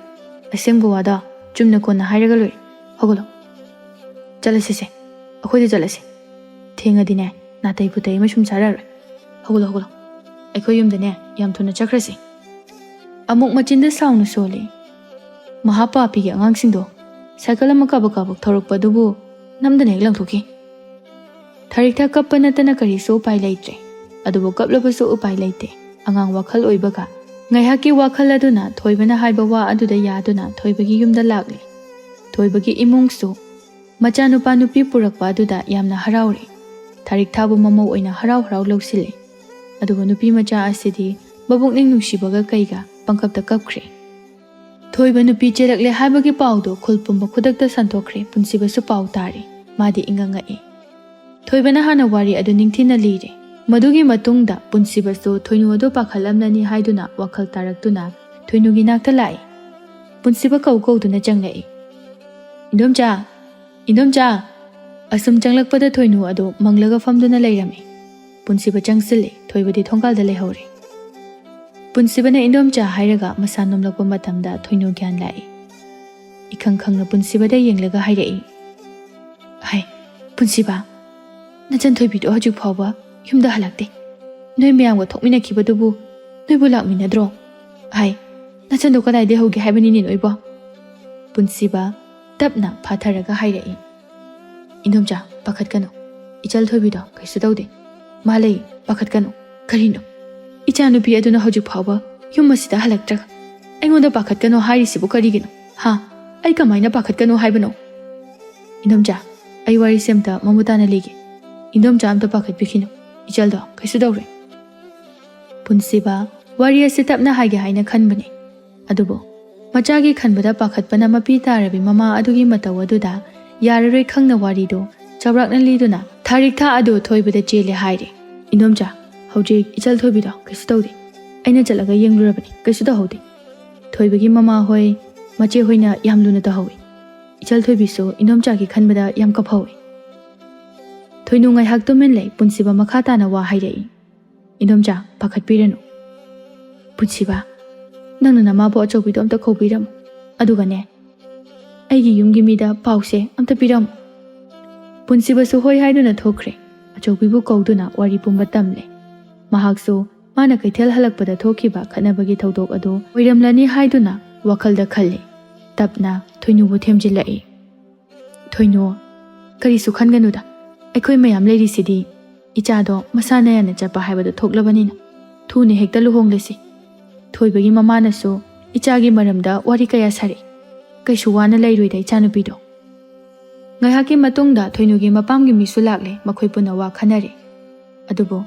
ꯑꯁꯦꯡꯕ ꯋꯥꯗꯣ ꯆꯨꯝꯅ ꯀꯣꯟꯅ ꯍꯥꯏꯔꯒ ꯂꯣꯏꯔꯦ꯫ ꯍꯧꯒꯠꯂꯣ꯫ ꯆꯠꯂꯁꯤꯁꯦ꯫ ꯑꯩꯈꯣꯏꯗ ꯆꯠꯂꯁꯤ꯫ ꯊꯦꯡꯉꯗꯤꯅꯦ, ꯅꯥꯇꯩ ꯄꯨꯇꯩ ꯑꯃ ꯁꯨꯝ ꯆꯥꯔꯛꯑꯔꯣꯏ꯫ ꯍꯧꯒꯠꯂꯣ, ꯍꯧꯒꯠꯂꯣ꯫ ꯑꯩꯈꯣꯏ ꯌꯨꯝꯗꯅꯦ, ꯌꯥꯝ ꯊꯨꯅ ꯆꯠꯈ꯭ꯔꯁꯤ꯫" ꯑꯃꯨꯛ ꯃꯆꯤꯟꯗ ꯁꯥꯎꯅ ꯁꯣꯜꯂꯤ꯫ ꯃꯍꯥꯄꯥꯄꯤꯒꯤ ꯑꯉꯥꯡꯁꯤꯡꯗꯣ ꯁꯥꯏꯀꯜ ꯑꯃ ꯀꯥꯕꯛ ꯀꯥꯕꯛ ꯊꯧꯔꯛꯄ ꯑꯗꯨꯕꯨ ꯅꯝꯗꯅ ꯍꯦꯛ ꯂꯪꯊꯣꯛꯈꯤ꯫ ꯊꯥꯔꯤꯛꯊꯥ ꯀꯞꯄ ꯅꯠꯇꯅ ꯀꯔꯤꯁꯨ ꯎꯄꯥꯏ ꯂꯩꯇ꯭ꯔꯦ꯫ ꯑꯗꯨꯕꯨ ꯀꯞꯂꯕꯁꯨ ꯎꯄꯥꯏ ꯂꯩꯇꯦ꯫ ꯑꯉꯥꯡ ꯋꯥꯈꯜ ꯑꯣꯏꯕꯒ ꯉꯥꯏꯍꯥꯛꯀꯤ ꯋꯥꯈꯜ ꯑꯗꯨꯅ ꯊꯣꯏꯕꯅ ꯍꯥꯏꯕ ꯋꯥ ꯑꯗꯨꯗ ꯌꯥꯗꯨꯅ ꯊꯣꯏꯕꯒꯤ ꯌꯨꯝꯗ ꯂꯥꯛꯂꯦ꯫ ꯊꯣꯏꯕꯒꯤ ꯏꯃꯨꯡꯁꯨ ꯃꯆꯥꯅꯨꯄꯥ ꯅꯨꯄꯤ ꯄꯨꯔꯛꯄ ꯑꯗꯨꯗ ꯌꯥꯝꯅ ꯍꯔꯥꯎꯔꯦ꯫ ꯊꯥꯔꯤꯛꯊꯥꯕꯨ ꯃꯃꯧ ꯑꯣꯏꯅ ꯍꯔꯥꯎ ꯍꯔꯥꯎ ꯂꯧꯁꯤꯜꯂꯦ꯫ ꯑꯗꯨꯕꯨ ꯅꯨꯄꯤ ꯃꯆꯥ ꯑꯁꯤꯗꯤ ꯃꯕꯨꯛꯅꯤꯡ ꯅꯨꯡꯁꯤꯕꯒ ꯀꯩꯒ ꯄꯪꯀꯞꯇ ꯀꯞꯈ꯭ꯔꯦ꯫ ꯊꯣꯏꯕ ꯅꯨꯄꯤ ꯆꯦꯜꯂꯛꯂꯦ ꯍꯥꯏꯕꯒꯤ ꯄꯥꯎꯗꯣ ꯈꯨꯜ ꯄꯨꯝꯕ ꯈꯨꯗꯛꯇ ꯁꯟꯗꯣꯛꯈ꯭ꯔꯦ꯫ ꯄꯨꯟꯁꯤꯕꯁꯨ ꯄꯥꯎ ꯇꯥꯔꯦ꯫ ꯃꯥꯗꯤ ꯏꯉꯛ ꯉꯛꯏ꯫ ꯊꯣꯏꯕꯅ ꯍꯥꯟꯅ ꯋꯥꯔꯤ ꯑꯗꯨ ꯅꯤꯡꯊꯤꯅ ꯂꯤꯔꯦ꯫ ꯃꯗꯨꯒꯤ ꯃꯇꯨꯡꯗ ꯄꯨꯟꯁꯤꯕꯁꯨ ꯊꯣꯏꯅꯨ ꯑꯗꯨ ꯄꯥꯈꯠꯂꯝꯂꯅꯤ ꯍꯥꯏꯗꯨꯅ ꯋꯥꯈꯜ ꯇꯥꯔꯛꯇꯨꯅ ꯊꯣꯏꯅꯨꯒꯤ ꯅꯥꯛꯇ ꯂꯥꯛꯏ꯫ ꯄꯨꯟꯁꯤꯕ ꯀꯧ ꯀꯧꯗꯨꯅ ꯆꯪꯂꯛꯏ꯫ "ꯏꯟꯗꯣꯝꯆꯥ! ꯏꯟꯗꯣꯝꯆꯥ!" ꯑꯁꯨꯝ ꯆꯪꯂꯛꯄꯗ ꯊꯣꯏꯅꯨ ꯑꯗꯨ ꯃꯪꯂꯒ ꯐꯝꯗꯨꯅ ꯂꯩꯔꯝꯃꯤ꯫ ꯄꯨꯟꯁꯤꯕ ꯆꯪꯁꯤꯜꯂꯦ꯫ ꯊꯣꯏꯕꯗꯤ ꯊꯣꯡꯒꯥꯜꯗ ꯂꯩꯍꯧꯔꯦ꯫ ꯄꯨꯟꯁꯤꯕꯅ "ꯏꯟꯗꯣꯝꯆꯥ" ꯍꯥꯏꯔꯒ ꯃꯁꯥ ꯅꯣꯝꯂꯛꯄ ꯃꯇꯝꯗ ꯊꯣꯏꯅꯨ ꯒ꯭ꯌꯥꯟ ꯂꯥꯛꯏ꯫ ꯏꯈꯪ ꯈꯪꯅ ꯄꯨꯟꯁꯤꯕꯗ ꯌꯦꯡꯂꯒ ꯍꯥꯏꯔꯛꯏ, "ꯍꯥꯏ, ꯄꯨꯟꯁꯤꯕ, ꯅꯆꯟ ꯊꯣꯏꯕꯤꯗꯣ ꯍꯧꯖꯤꯛ ꯐꯥꯎꯕ ꯌꯨꯝꯗ ꯍꯜꯂꯛꯇꯦ꯫ ꯅꯣꯏ ꯃꯌꯥꯝꯒ ꯊꯣꯛꯃꯤꯟꯅꯈꯤꯕꯗꯨꯕꯨ ꯅꯣꯏꯕꯨ ꯂꯥꯛꯃꯤꯟꯅꯗ꯭ꯔꯣ? ꯍꯥꯏ, ꯅꯆꯟꯗꯣ ꯀꯗꯥꯏꯗ ꯍꯧꯒꯦ ꯍꯥꯏꯕꯅꯤꯅꯦ ꯅꯣꯏꯕꯣ?" ꯄꯨꯟꯁꯤꯕ ꯇꯞꯅ ꯐꯥꯊꯔꯒ ꯍꯥꯏꯔꯛꯏ, "ꯏꯟꯗꯣꯝꯆꯥ, ꯄꯥꯈꯠꯀꯅꯨ꯫ ꯏꯆꯜ ꯊꯣꯏꯕꯤꯗꯣ ꯀꯩꯁꯨ ꯇꯧꯗꯦ꯫ ꯃꯥ ꯂꯩ, ꯄꯥꯈꯠꯀꯅꯨ꯫ ꯀꯔꯤꯅꯣ? ꯏꯆꯥꯅꯨꯄꯤ ꯑꯗꯨꯅ ꯍꯧꯖꯤꯛ ꯐꯥꯎꯕ ꯌꯨꯝ ꯑꯁꯤꯗ ꯍꯜꯂꯛꯇ꯭ꯔꯒ ꯑꯩꯉꯣꯟꯗ ꯄꯥꯈꯠꯀꯅꯨ ꯍꯥꯏꯔꯤꯁꯤꯕꯨ ꯀꯔꯤꯒꯤꯅꯣ? ꯍꯥ? ꯑꯩ ꯀꯃꯥꯏꯅ ꯄꯥꯈꯠꯀꯅꯨ ꯍꯥꯏꯕꯅꯣ? ꯏꯟꯗꯣꯝꯆꯥ, ꯑꯩ ꯋꯥꯔꯤꯁꯦ ꯑꯝꯇ ꯃꯃꯨꯠ ꯇꯥꯅ ꯂꯤꯒꯦ꯫ ꯏꯟꯗꯣꯝꯆꯥ ꯑꯝꯇ ꯄꯥꯈꯠꯄꯤꯈꯤꯅꯨ꯫ ꯏꯆꯜꯗꯣ ꯀꯩꯁꯨ ꯇꯧꯔꯣꯏ꯫" ꯄꯨꯟꯁꯤꯕ ꯋꯥꯔꯤ ꯑꯁꯤ ꯇꯞꯅ ꯍꯥꯏꯒꯦ ꯍꯥꯏꯅ ꯈꯟꯕꯅꯤ꯫ ꯑꯗꯨꯕꯨ ꯃꯆꯥꯒꯤ ꯈꯟꯕꯗ ꯄꯥꯈꯠꯄꯅ ꯃꯄꯤ ꯇꯥꯔꯕꯤ ꯃꯃꯥ ꯑꯗꯨꯒꯤ ꯃꯇꯧ ꯑꯗꯨꯗ ꯌꯥꯔꯔꯣꯏ ꯈꯪꯅ ꯋꯥꯔꯤꯗꯨ ꯆꯥꯎꯔꯥꯛꯅ ꯂꯤꯗꯨꯅ ꯊꯥꯔꯤꯛꯊꯥ ꯑꯗꯨ ꯊꯣꯏꯕꯗ ꯆꯦꯜꯂꯦ ꯍꯥꯏꯔꯦ꯫ "ꯏꯟꯗꯣꯝꯆꯥ, ꯍꯧꯖꯤꯛ ꯏꯆꯜ ꯊꯣꯏꯕꯤꯗꯣ ꯀꯩꯁꯨ ꯇꯧꯗꯦ꯫ ꯑꯩꯅ ꯆꯠꯂꯒ ꯌꯦꯡꯂꯨꯔꯕꯅꯤ, ꯀꯩꯁꯨ ꯇꯧꯍꯧꯗꯦ꯫ ꯊꯣꯏꯕꯒꯤ ꯃꯃꯥ ꯍꯣꯏ, ꯃꯆꯦ ꯍꯣꯏꯅ ꯌꯥꯝ ꯂꯨꯅ ꯇꯧꯍꯧꯏ꯫ ꯏꯆꯜ ꯊꯣꯏꯕꯤꯁꯨ ꯏꯟꯗꯣꯝꯆꯥꯒꯤ ꯈꯟꯕꯗ ꯌꯥꯝ ꯀꯞꯍꯧꯏ꯫" ꯊꯣꯏꯅꯨ ꯉꯥꯏꯍꯥꯛ ꯇꯨꯃꯤꯟ ꯂꯩ꯫ ꯄꯨꯟꯁꯤꯕ ꯃꯈꯥ ꯇꯥꯅ ꯋꯥ ꯍꯥꯏꯔꯛꯏ, "ꯏꯟꯗꯣꯝꯆꯥ, ꯄꯥꯈꯠꯄꯤꯔꯅꯨ꯫ ꯄꯨꯟꯁꯤꯕ, ꯅꯪꯅ ꯅꯃꯥꯕꯣꯛ ꯑꯆꯧꯕꯤꯗꯣ ꯑꯝꯇ ꯀꯧꯕꯤꯔꯝꯃꯨ꯫ ꯑꯗꯨꯒꯅꯦ, ꯑꯩꯒꯤ ꯌꯨꯝꯒꯤ ꯃꯤꯗ ꯄꯥꯎꯁꯦ ꯑꯝꯇ ꯄꯤꯔꯝꯃꯨ꯫" ꯄꯨꯟꯁꯤꯕꯁꯨ ꯍꯣꯏ ꯍꯥꯏꯗꯨꯅ ꯊꯣꯛꯈ꯭ꯔꯦ꯫ ꯑꯆꯧꯕꯤꯕꯨ ꯀꯧꯗꯨꯅ ꯋꯥꯔꯤ ꯄꯨꯝꯕ ꯇꯝꯂꯦ꯫ ꯃꯍꯥꯛꯁꯨ ꯃꯥꯅ ꯀꯩꯊꯦꯜ ꯍꯜꯂꯛꯄꯗ ꯊꯣꯛꯈꯤꯕ ꯈꯠꯅꯕꯒꯤ ꯊꯧꯗꯣꯛ ꯑꯗꯨ ꯑꯣꯏꯔꯝꯂꯅꯤ ꯍꯥꯏꯗꯨꯅ ꯋꯥꯈꯜꯗ ꯈꯜꯂꯤ꯫ ꯇꯞꯅ ꯊꯣꯏꯅꯨꯕꯨ ꯊꯦꯝꯖꯤꯜꯂꯛꯏ꯫ "ꯊꯣꯏꯅꯨ, ꯀꯔꯤꯁꯨ ꯈꯟꯒꯅꯨꯗ, ꯑꯩꯈꯣꯏ ꯃꯌꯥꯝ ꯂꯩꯔꯤꯁꯤꯗꯤ꯫ ꯏꯆꯥꯗꯣ ꯃꯁꯥꯅ ꯌꯥꯅ ꯆꯠꯄ ꯍꯥꯏꯕꯗꯣ ꯊꯣꯛꯂꯕꯅꯤꯅ ꯊꯨꯅ ꯍꯦꯛꯇ ꯂꯨꯍꯣꯡꯂꯁꯤ꯫ ꯊꯣꯏꯕꯒꯤ ꯃꯃꯥꯅꯁꯨ ꯏꯆꯥꯒꯤ ꯃꯔꯝꯗ ꯋꯥꯔꯤ ꯀꯌꯥ ꯁꯥꯔꯛꯏ꯫ ꯀꯩꯁꯨ ꯋꯥꯅ ꯂꯩꯔꯣꯏꯗ ꯏꯆꯥꯅꯨꯄꯤꯗꯣ꯫" ꯉꯥꯏꯍꯥꯛꯀꯤ ꯃꯇꯨꯡꯗ ꯊꯣꯏꯅꯨꯒꯤ ꯃꯄꯥꯝꯒꯤ ꯃꯤꯁꯨ ꯂꯥꯛꯂꯦ꯫ ꯃꯈꯣꯏ ꯄꯨꯟꯅ ꯋꯥ ꯈꯟꯅꯔꯦ꯫ ꯑꯗꯨꯕꯨ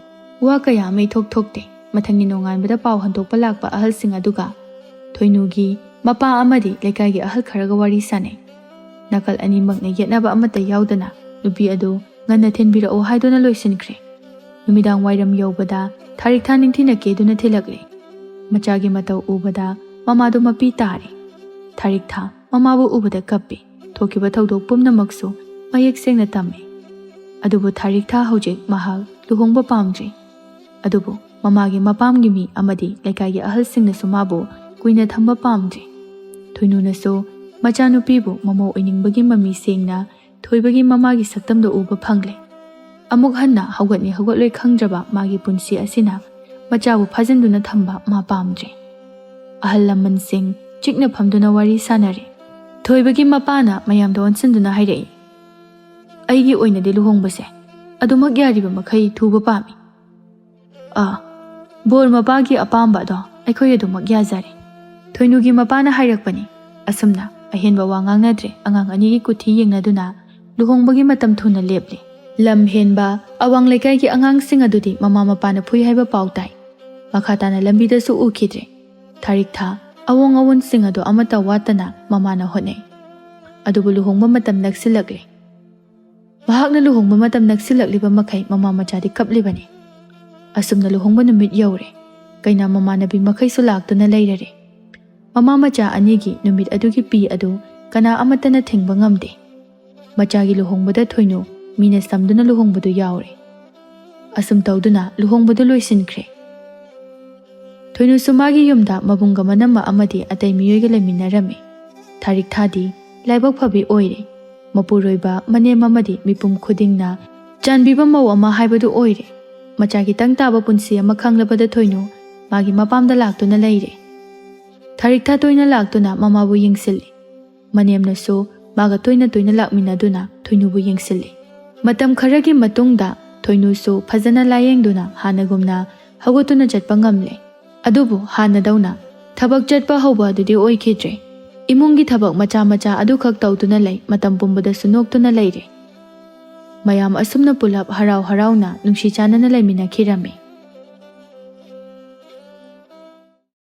ꯋꯥ ꯀꯌꯥ ꯑꯃ ꯏꯊꯣꯛ ꯊꯣꯛꯇꯦ꯫ ꯃꯊꯪꯒꯤ ꯅꯣꯡꯉꯥꯟꯕꯗ ꯄꯥꯎ ꯍꯟꯗꯣꯛꯄ ꯂꯥꯛꯄ ꯑꯍꯜꯁꯤꯡ ꯑꯗꯨꯒ ꯊꯣꯏꯅꯨꯒꯤ ꯃꯄꯥ ꯑꯃꯗꯤ ꯂꯩꯀꯥꯏꯒꯤ ꯑꯍꯜ ꯈꯔꯒ ꯋꯥꯔꯤ ꯁꯥꯟꯅꯩ꯫ ꯅꯥꯀꯜ ꯑꯅꯤꯃꯛꯅ ꯌꯦꯠꯅꯕ ꯑꯃꯠꯇ ꯌꯥꯎꯗꯅ ꯅꯨꯄꯤ ꯑꯗꯨ ꯉꯟꯅ ꯊꯤꯟꯕꯤꯔꯛꯎ ꯍꯥꯏꯗꯨꯅ ꯂꯣꯏꯁꯤꯟꯈ꯭ꯔꯦ꯫ ꯅꯨꯃꯤꯗꯥꯡ ꯋꯥꯏꯔꯝ ꯌꯧꯕꯗ ꯊꯥꯔꯤꯛꯊꯥ ꯅꯤꯡꯊꯤꯅ ꯀꯦꯗꯨꯅ ꯊꯤꯜꯂꯛꯂꯦ꯫ ꯃꯆꯥꯒꯤ ꯃꯇꯧ ꯎꯕꯗ ꯃꯃꯥꯗꯨ ꯃꯄꯤ ꯇꯥꯔꯦ꯫ ꯊꯥꯔꯤꯛꯊꯥ ꯃꯃꯥꯕꯨ ꯎꯕꯗ ꯀꯞꯄꯤ꯫ ꯊꯣꯛꯈꯤꯕ ꯊꯧꯗꯣꯛ ꯄꯨꯝꯅꯃꯛꯁꯨ ꯃꯌꯦꯛ ꯁꯦꯡꯅ ꯇꯝꯃꯤ꯫ ꯑꯗꯨꯕꯨ ꯊꯥꯔꯤꯛꯊꯥ ꯍꯧꯖꯤꯛ ꯃꯍꯥꯛ ꯂꯨꯍꯣꯡꯕ ꯄꯥꯝꯗ꯭ꯔꯤ꯫ ꯑꯗꯨꯕꯨ ꯃꯃꯥꯒꯤ ꯃꯄꯥꯝꯒꯤ ꯃꯤ ꯑꯃꯗꯤ ꯂꯩꯀꯥꯏꯒꯤ ꯑꯍꯜꯁꯤꯡꯅꯁꯨ ꯃꯥꯕꯨ ꯀꯨꯏꯅ ꯊꯝꯕ ꯄꯥꯝꯗ꯭ꯔꯤ꯫ ꯊꯣꯏꯅꯨꯅꯁꯨ ꯃꯆꯥꯅꯨꯄꯤꯕꯨ ꯃꯃꯧ ꯑꯣꯏꯅꯤꯡꯕꯒꯤ ꯃꯃꯤ ꯁꯦꯡꯅ ꯊꯣꯏꯕꯒꯤ ꯃꯃꯥꯒꯤ ꯁꯛꯇꯝꯗ ꯎꯕ ꯐꯪꯂꯦ꯫ ꯑꯃꯨꯛ ꯍꯟꯅ ꯍꯧꯒꯠꯅꯤ ꯍꯧꯒꯠꯂꯣꯏ ꯈꯪꯗ꯭ꯔꯕ ꯃꯥꯒꯤ ꯄꯨꯟꯁꯤ ꯑꯁꯤꯅ ꯃꯆꯥꯕꯨ ꯐꯥꯖꯤꯟꯗꯨꯅ ꯊꯝꯕ ꯃꯥ ꯄꯥꯝꯗ꯭ꯔꯦ꯫ ꯑꯍꯜ ꯂꯃꯟꯁꯤꯡ ꯆꯤꯛꯅ ꯐꯝꯗꯨꯅ ꯋꯥꯔꯤ ꯁꯥꯅꯔꯦ꯫ ꯊꯣꯏꯕꯒꯤ ꯃꯄꯥꯅ ꯃꯌꯥꯝꯗ ꯑꯣꯟꯁꯤꯟꯗꯨꯅ ꯍꯥꯏꯔꯛꯏ, "ꯑꯩꯒꯤ ꯑꯣꯏꯅꯗꯤ ꯂꯨꯍꯣꯡꯕꯁꯦ ꯑꯗꯨꯃꯛ ꯌꯥꯔꯤꯕ ꯃꯈꯩ ꯊꯨꯕ ꯄꯥꯝꯃꯤ꯫ ꯑꯥ, ꯕꯣꯔ ꯃꯄꯥꯒꯤ ꯑꯄꯥꯝꯕ ꯑꯗꯣ ꯑꯩꯈꯣꯏ ꯑꯗꯨꯃꯛ ꯌꯥꯖꯔꯦ"꯫ ꯊꯣꯏꯅꯨꯒꯤ ꯃꯄꯥꯅ ꯍꯥꯏꯔꯛꯄꯅꯤ꯫ ꯑꯁꯨꯝꯅ ꯑꯍꯦꯟꯕ ꯋꯥ ꯉꯥꯡꯅꯗ꯭ꯔꯦ꯫ ꯑꯉꯥꯡ ꯑꯅꯤꯒꯤ ꯀꯨꯊꯤ ꯌꯦꯡꯅꯗꯨꯅ ꯂꯨꯍꯣꯡꯕꯒꯤ ꯃꯇꯝ ꯊꯨꯅ ꯂꯦꯞꯂꯦ꯫ ꯂꯝ ꯍꯦꯟꯕ ꯑꯋꯥꯡ ꯂꯩꯀꯥꯏꯒꯤ ꯑꯉꯥꯡꯁꯤꯡ ꯑꯗꯨꯗꯤ ꯃꯃꯥ ꯃꯄꯥꯅ ꯐꯨꯏ ꯍꯥꯏꯕ ꯄꯥꯎ ꯇꯥꯏ꯫ ꯃꯈꯥ ꯇꯥꯅ ꯂꯝꯕꯤꯗꯁꯨ ꯎꯈꯤꯗ꯭ꯔꯦ꯫ ꯊꯥꯔꯤꯛꯊꯥ ꯑꯋꯣꯡ ꯑꯋꯣꯟꯁꯤꯡ ꯑꯗꯨ ꯑꯃꯠꯇ ꯋꯥꯠꯇꯅ ꯃꯃꯥꯅ ꯍꯣꯠꯅꯩ꯫ ꯑꯗꯨꯕꯨ ꯂꯨꯍꯣꯡꯕ ꯃꯇꯝ ꯅꯛꯁꯤꯜꯂꯛꯂꯦ꯫ ꯃꯍꯥꯛꯅ ꯂꯨꯍꯣꯡꯕ ꯃꯇꯝ ꯅꯛꯁꯤꯜꯂꯛꯂꯤꯕ ꯃꯈꯩ ꯃꯃꯥ ꯃꯆꯥꯗꯤ ꯀꯞꯂꯤꯕꯅꯤ꯫ ꯑꯁꯨꯝꯅ ꯂꯨꯍꯣꯡꯕ ꯅꯨꯃꯤꯠ ꯌꯧꯔꯦ꯫ ꯀꯩꯅꯥ ꯃꯃꯥꯟꯅꯕꯤ ꯃꯈꯩꯁꯨ ꯂꯥꯛꯇꯨꯅ ꯂꯩꯔꯔꯦ꯫ ꯃꯃꯥ ꯃꯆꯥ ꯑꯅꯤꯒꯤ ꯅꯨꯃꯤꯠ ꯑꯗꯨꯒꯤ ꯄꯤ ꯑꯗꯨ ꯀꯅꯥ ꯑꯃꯠꯇꯅ ꯊꯤꯡꯕ ꯉꯝꯗꯦ꯫ ꯃꯆꯥꯒꯤ ꯂꯨꯍꯣꯡꯕꯗ ꯊꯣꯏꯅꯨ ꯃꯤꯅ ꯁꯝꯗꯨꯅ ꯂꯨꯍꯣꯡꯕꯗꯨ ꯌꯥꯎꯔꯦ꯫ ꯑꯁꯨꯝ ꯇꯧꯗꯨꯅ ꯂꯨꯍꯣꯡꯕꯗꯨ ꯂꯣꯏꯁꯤꯟꯈ꯭ꯔꯦ꯫ ꯊꯣꯏꯅꯨꯁꯨ ꯃꯥꯒꯤ ꯌꯨꯝꯗ ꯃꯕꯨꯡꯒ ꯃꯅꯝꯃ ꯑꯃꯗꯤ ꯑꯇꯩ ꯃꯤꯑꯣꯏꯒ ꯂꯩꯃꯤꯟꯅꯔꯝꯃꯤ꯫ ꯊꯥꯔꯤꯛꯊꯥꯗꯤ ꯂꯥꯏꯕꯛ ꯐꯕꯤ ꯑꯣꯏꯔꯦ꯫ ꯃꯄꯨꯔꯣꯏꯕ ꯃꯅꯦꯝ ꯑꯃꯗꯤ ꯃꯤꯄꯨꯝ ꯈꯨꯗꯤꯡꯅ ꯆꯥꯟꯕꯤꯕ ꯃꯧ ꯑꯃ ꯍꯥꯏꯕꯗꯨ ꯑꯣꯏꯔꯦ꯫ ꯃꯆꯥꯒꯤ ꯇꯪ ꯇꯥꯕ ꯄꯨꯟꯁꯤ ꯑꯃ ꯈꯪꯂꯕꯗ ꯊꯣꯏꯅꯨ ꯃꯥꯒꯤ ꯃꯄꯥꯝꯗ ꯂꯥꯛꯇꯨꯅ ꯂꯩꯔꯦ꯫ ꯊꯥꯔꯤꯛꯊꯥ ꯇꯣꯏꯅ ꯂꯥꯛꯇꯨꯅ ꯃꯃꯥꯕꯨ ꯌꯦꯡꯁꯤꯜꯂꯤ꯫ ꯃꯅꯦꯝꯅꯁꯨ ꯃꯥꯒ ꯇꯣꯏꯅ ꯇꯣꯏꯅ ꯂꯥꯛꯃꯤꯟꯅꯗꯨꯅ ꯊꯣꯏꯅꯨꯕꯨ ꯌꯦꯡꯁꯤꯜꯂꯤ꯫ ꯃꯇꯝ ꯈꯔꯒꯤ ꯃꯇꯨꯡꯗ ꯊꯣꯏꯅꯨꯁꯨ ꯐꯖꯅ ꯂꯥꯌꯦꯡꯗꯨꯅ ꯍꯥꯟꯅꯒꯨꯝꯅ ꯍꯧꯒꯠꯇꯨꯅ ꯆꯠꯄ ꯉꯝꯂꯦ꯫ ꯑꯗꯨꯕꯨ ꯍꯥꯟꯅꯗꯧꯅ ꯊꯕꯛ ꯆꯠꯄ ꯍꯧꯕ ꯑꯗꯨꯗꯤ ꯑꯣꯏꯈꯤꯗ꯭ꯔꯦ꯫ ꯏꯃꯨꯡꯒꯤ ꯊꯕꯛ ꯃꯆꯥ ꯃꯆꯥ ꯑꯗꯨꯈꯛ ꯇꯧꯗꯨꯅ ꯂꯩ, ꯃꯇꯝ ꯄꯨꯝꯕꯗꯁꯨ ꯅꯣꯛꯇꯨꯅ ꯂꯩꯔꯦ꯫ ꯃꯌꯥꯝ ꯑꯁꯨꯝꯅ ꯄꯨꯂꯞ ꯍꯔꯥꯎ ꯍꯔꯥꯎꯅ ꯅꯨꯡꯁꯤ ꯆꯥꯟꯅꯅ ꯂꯩꯃꯤꯟꯅꯈꯤꯔꯝꯃꯤ꯫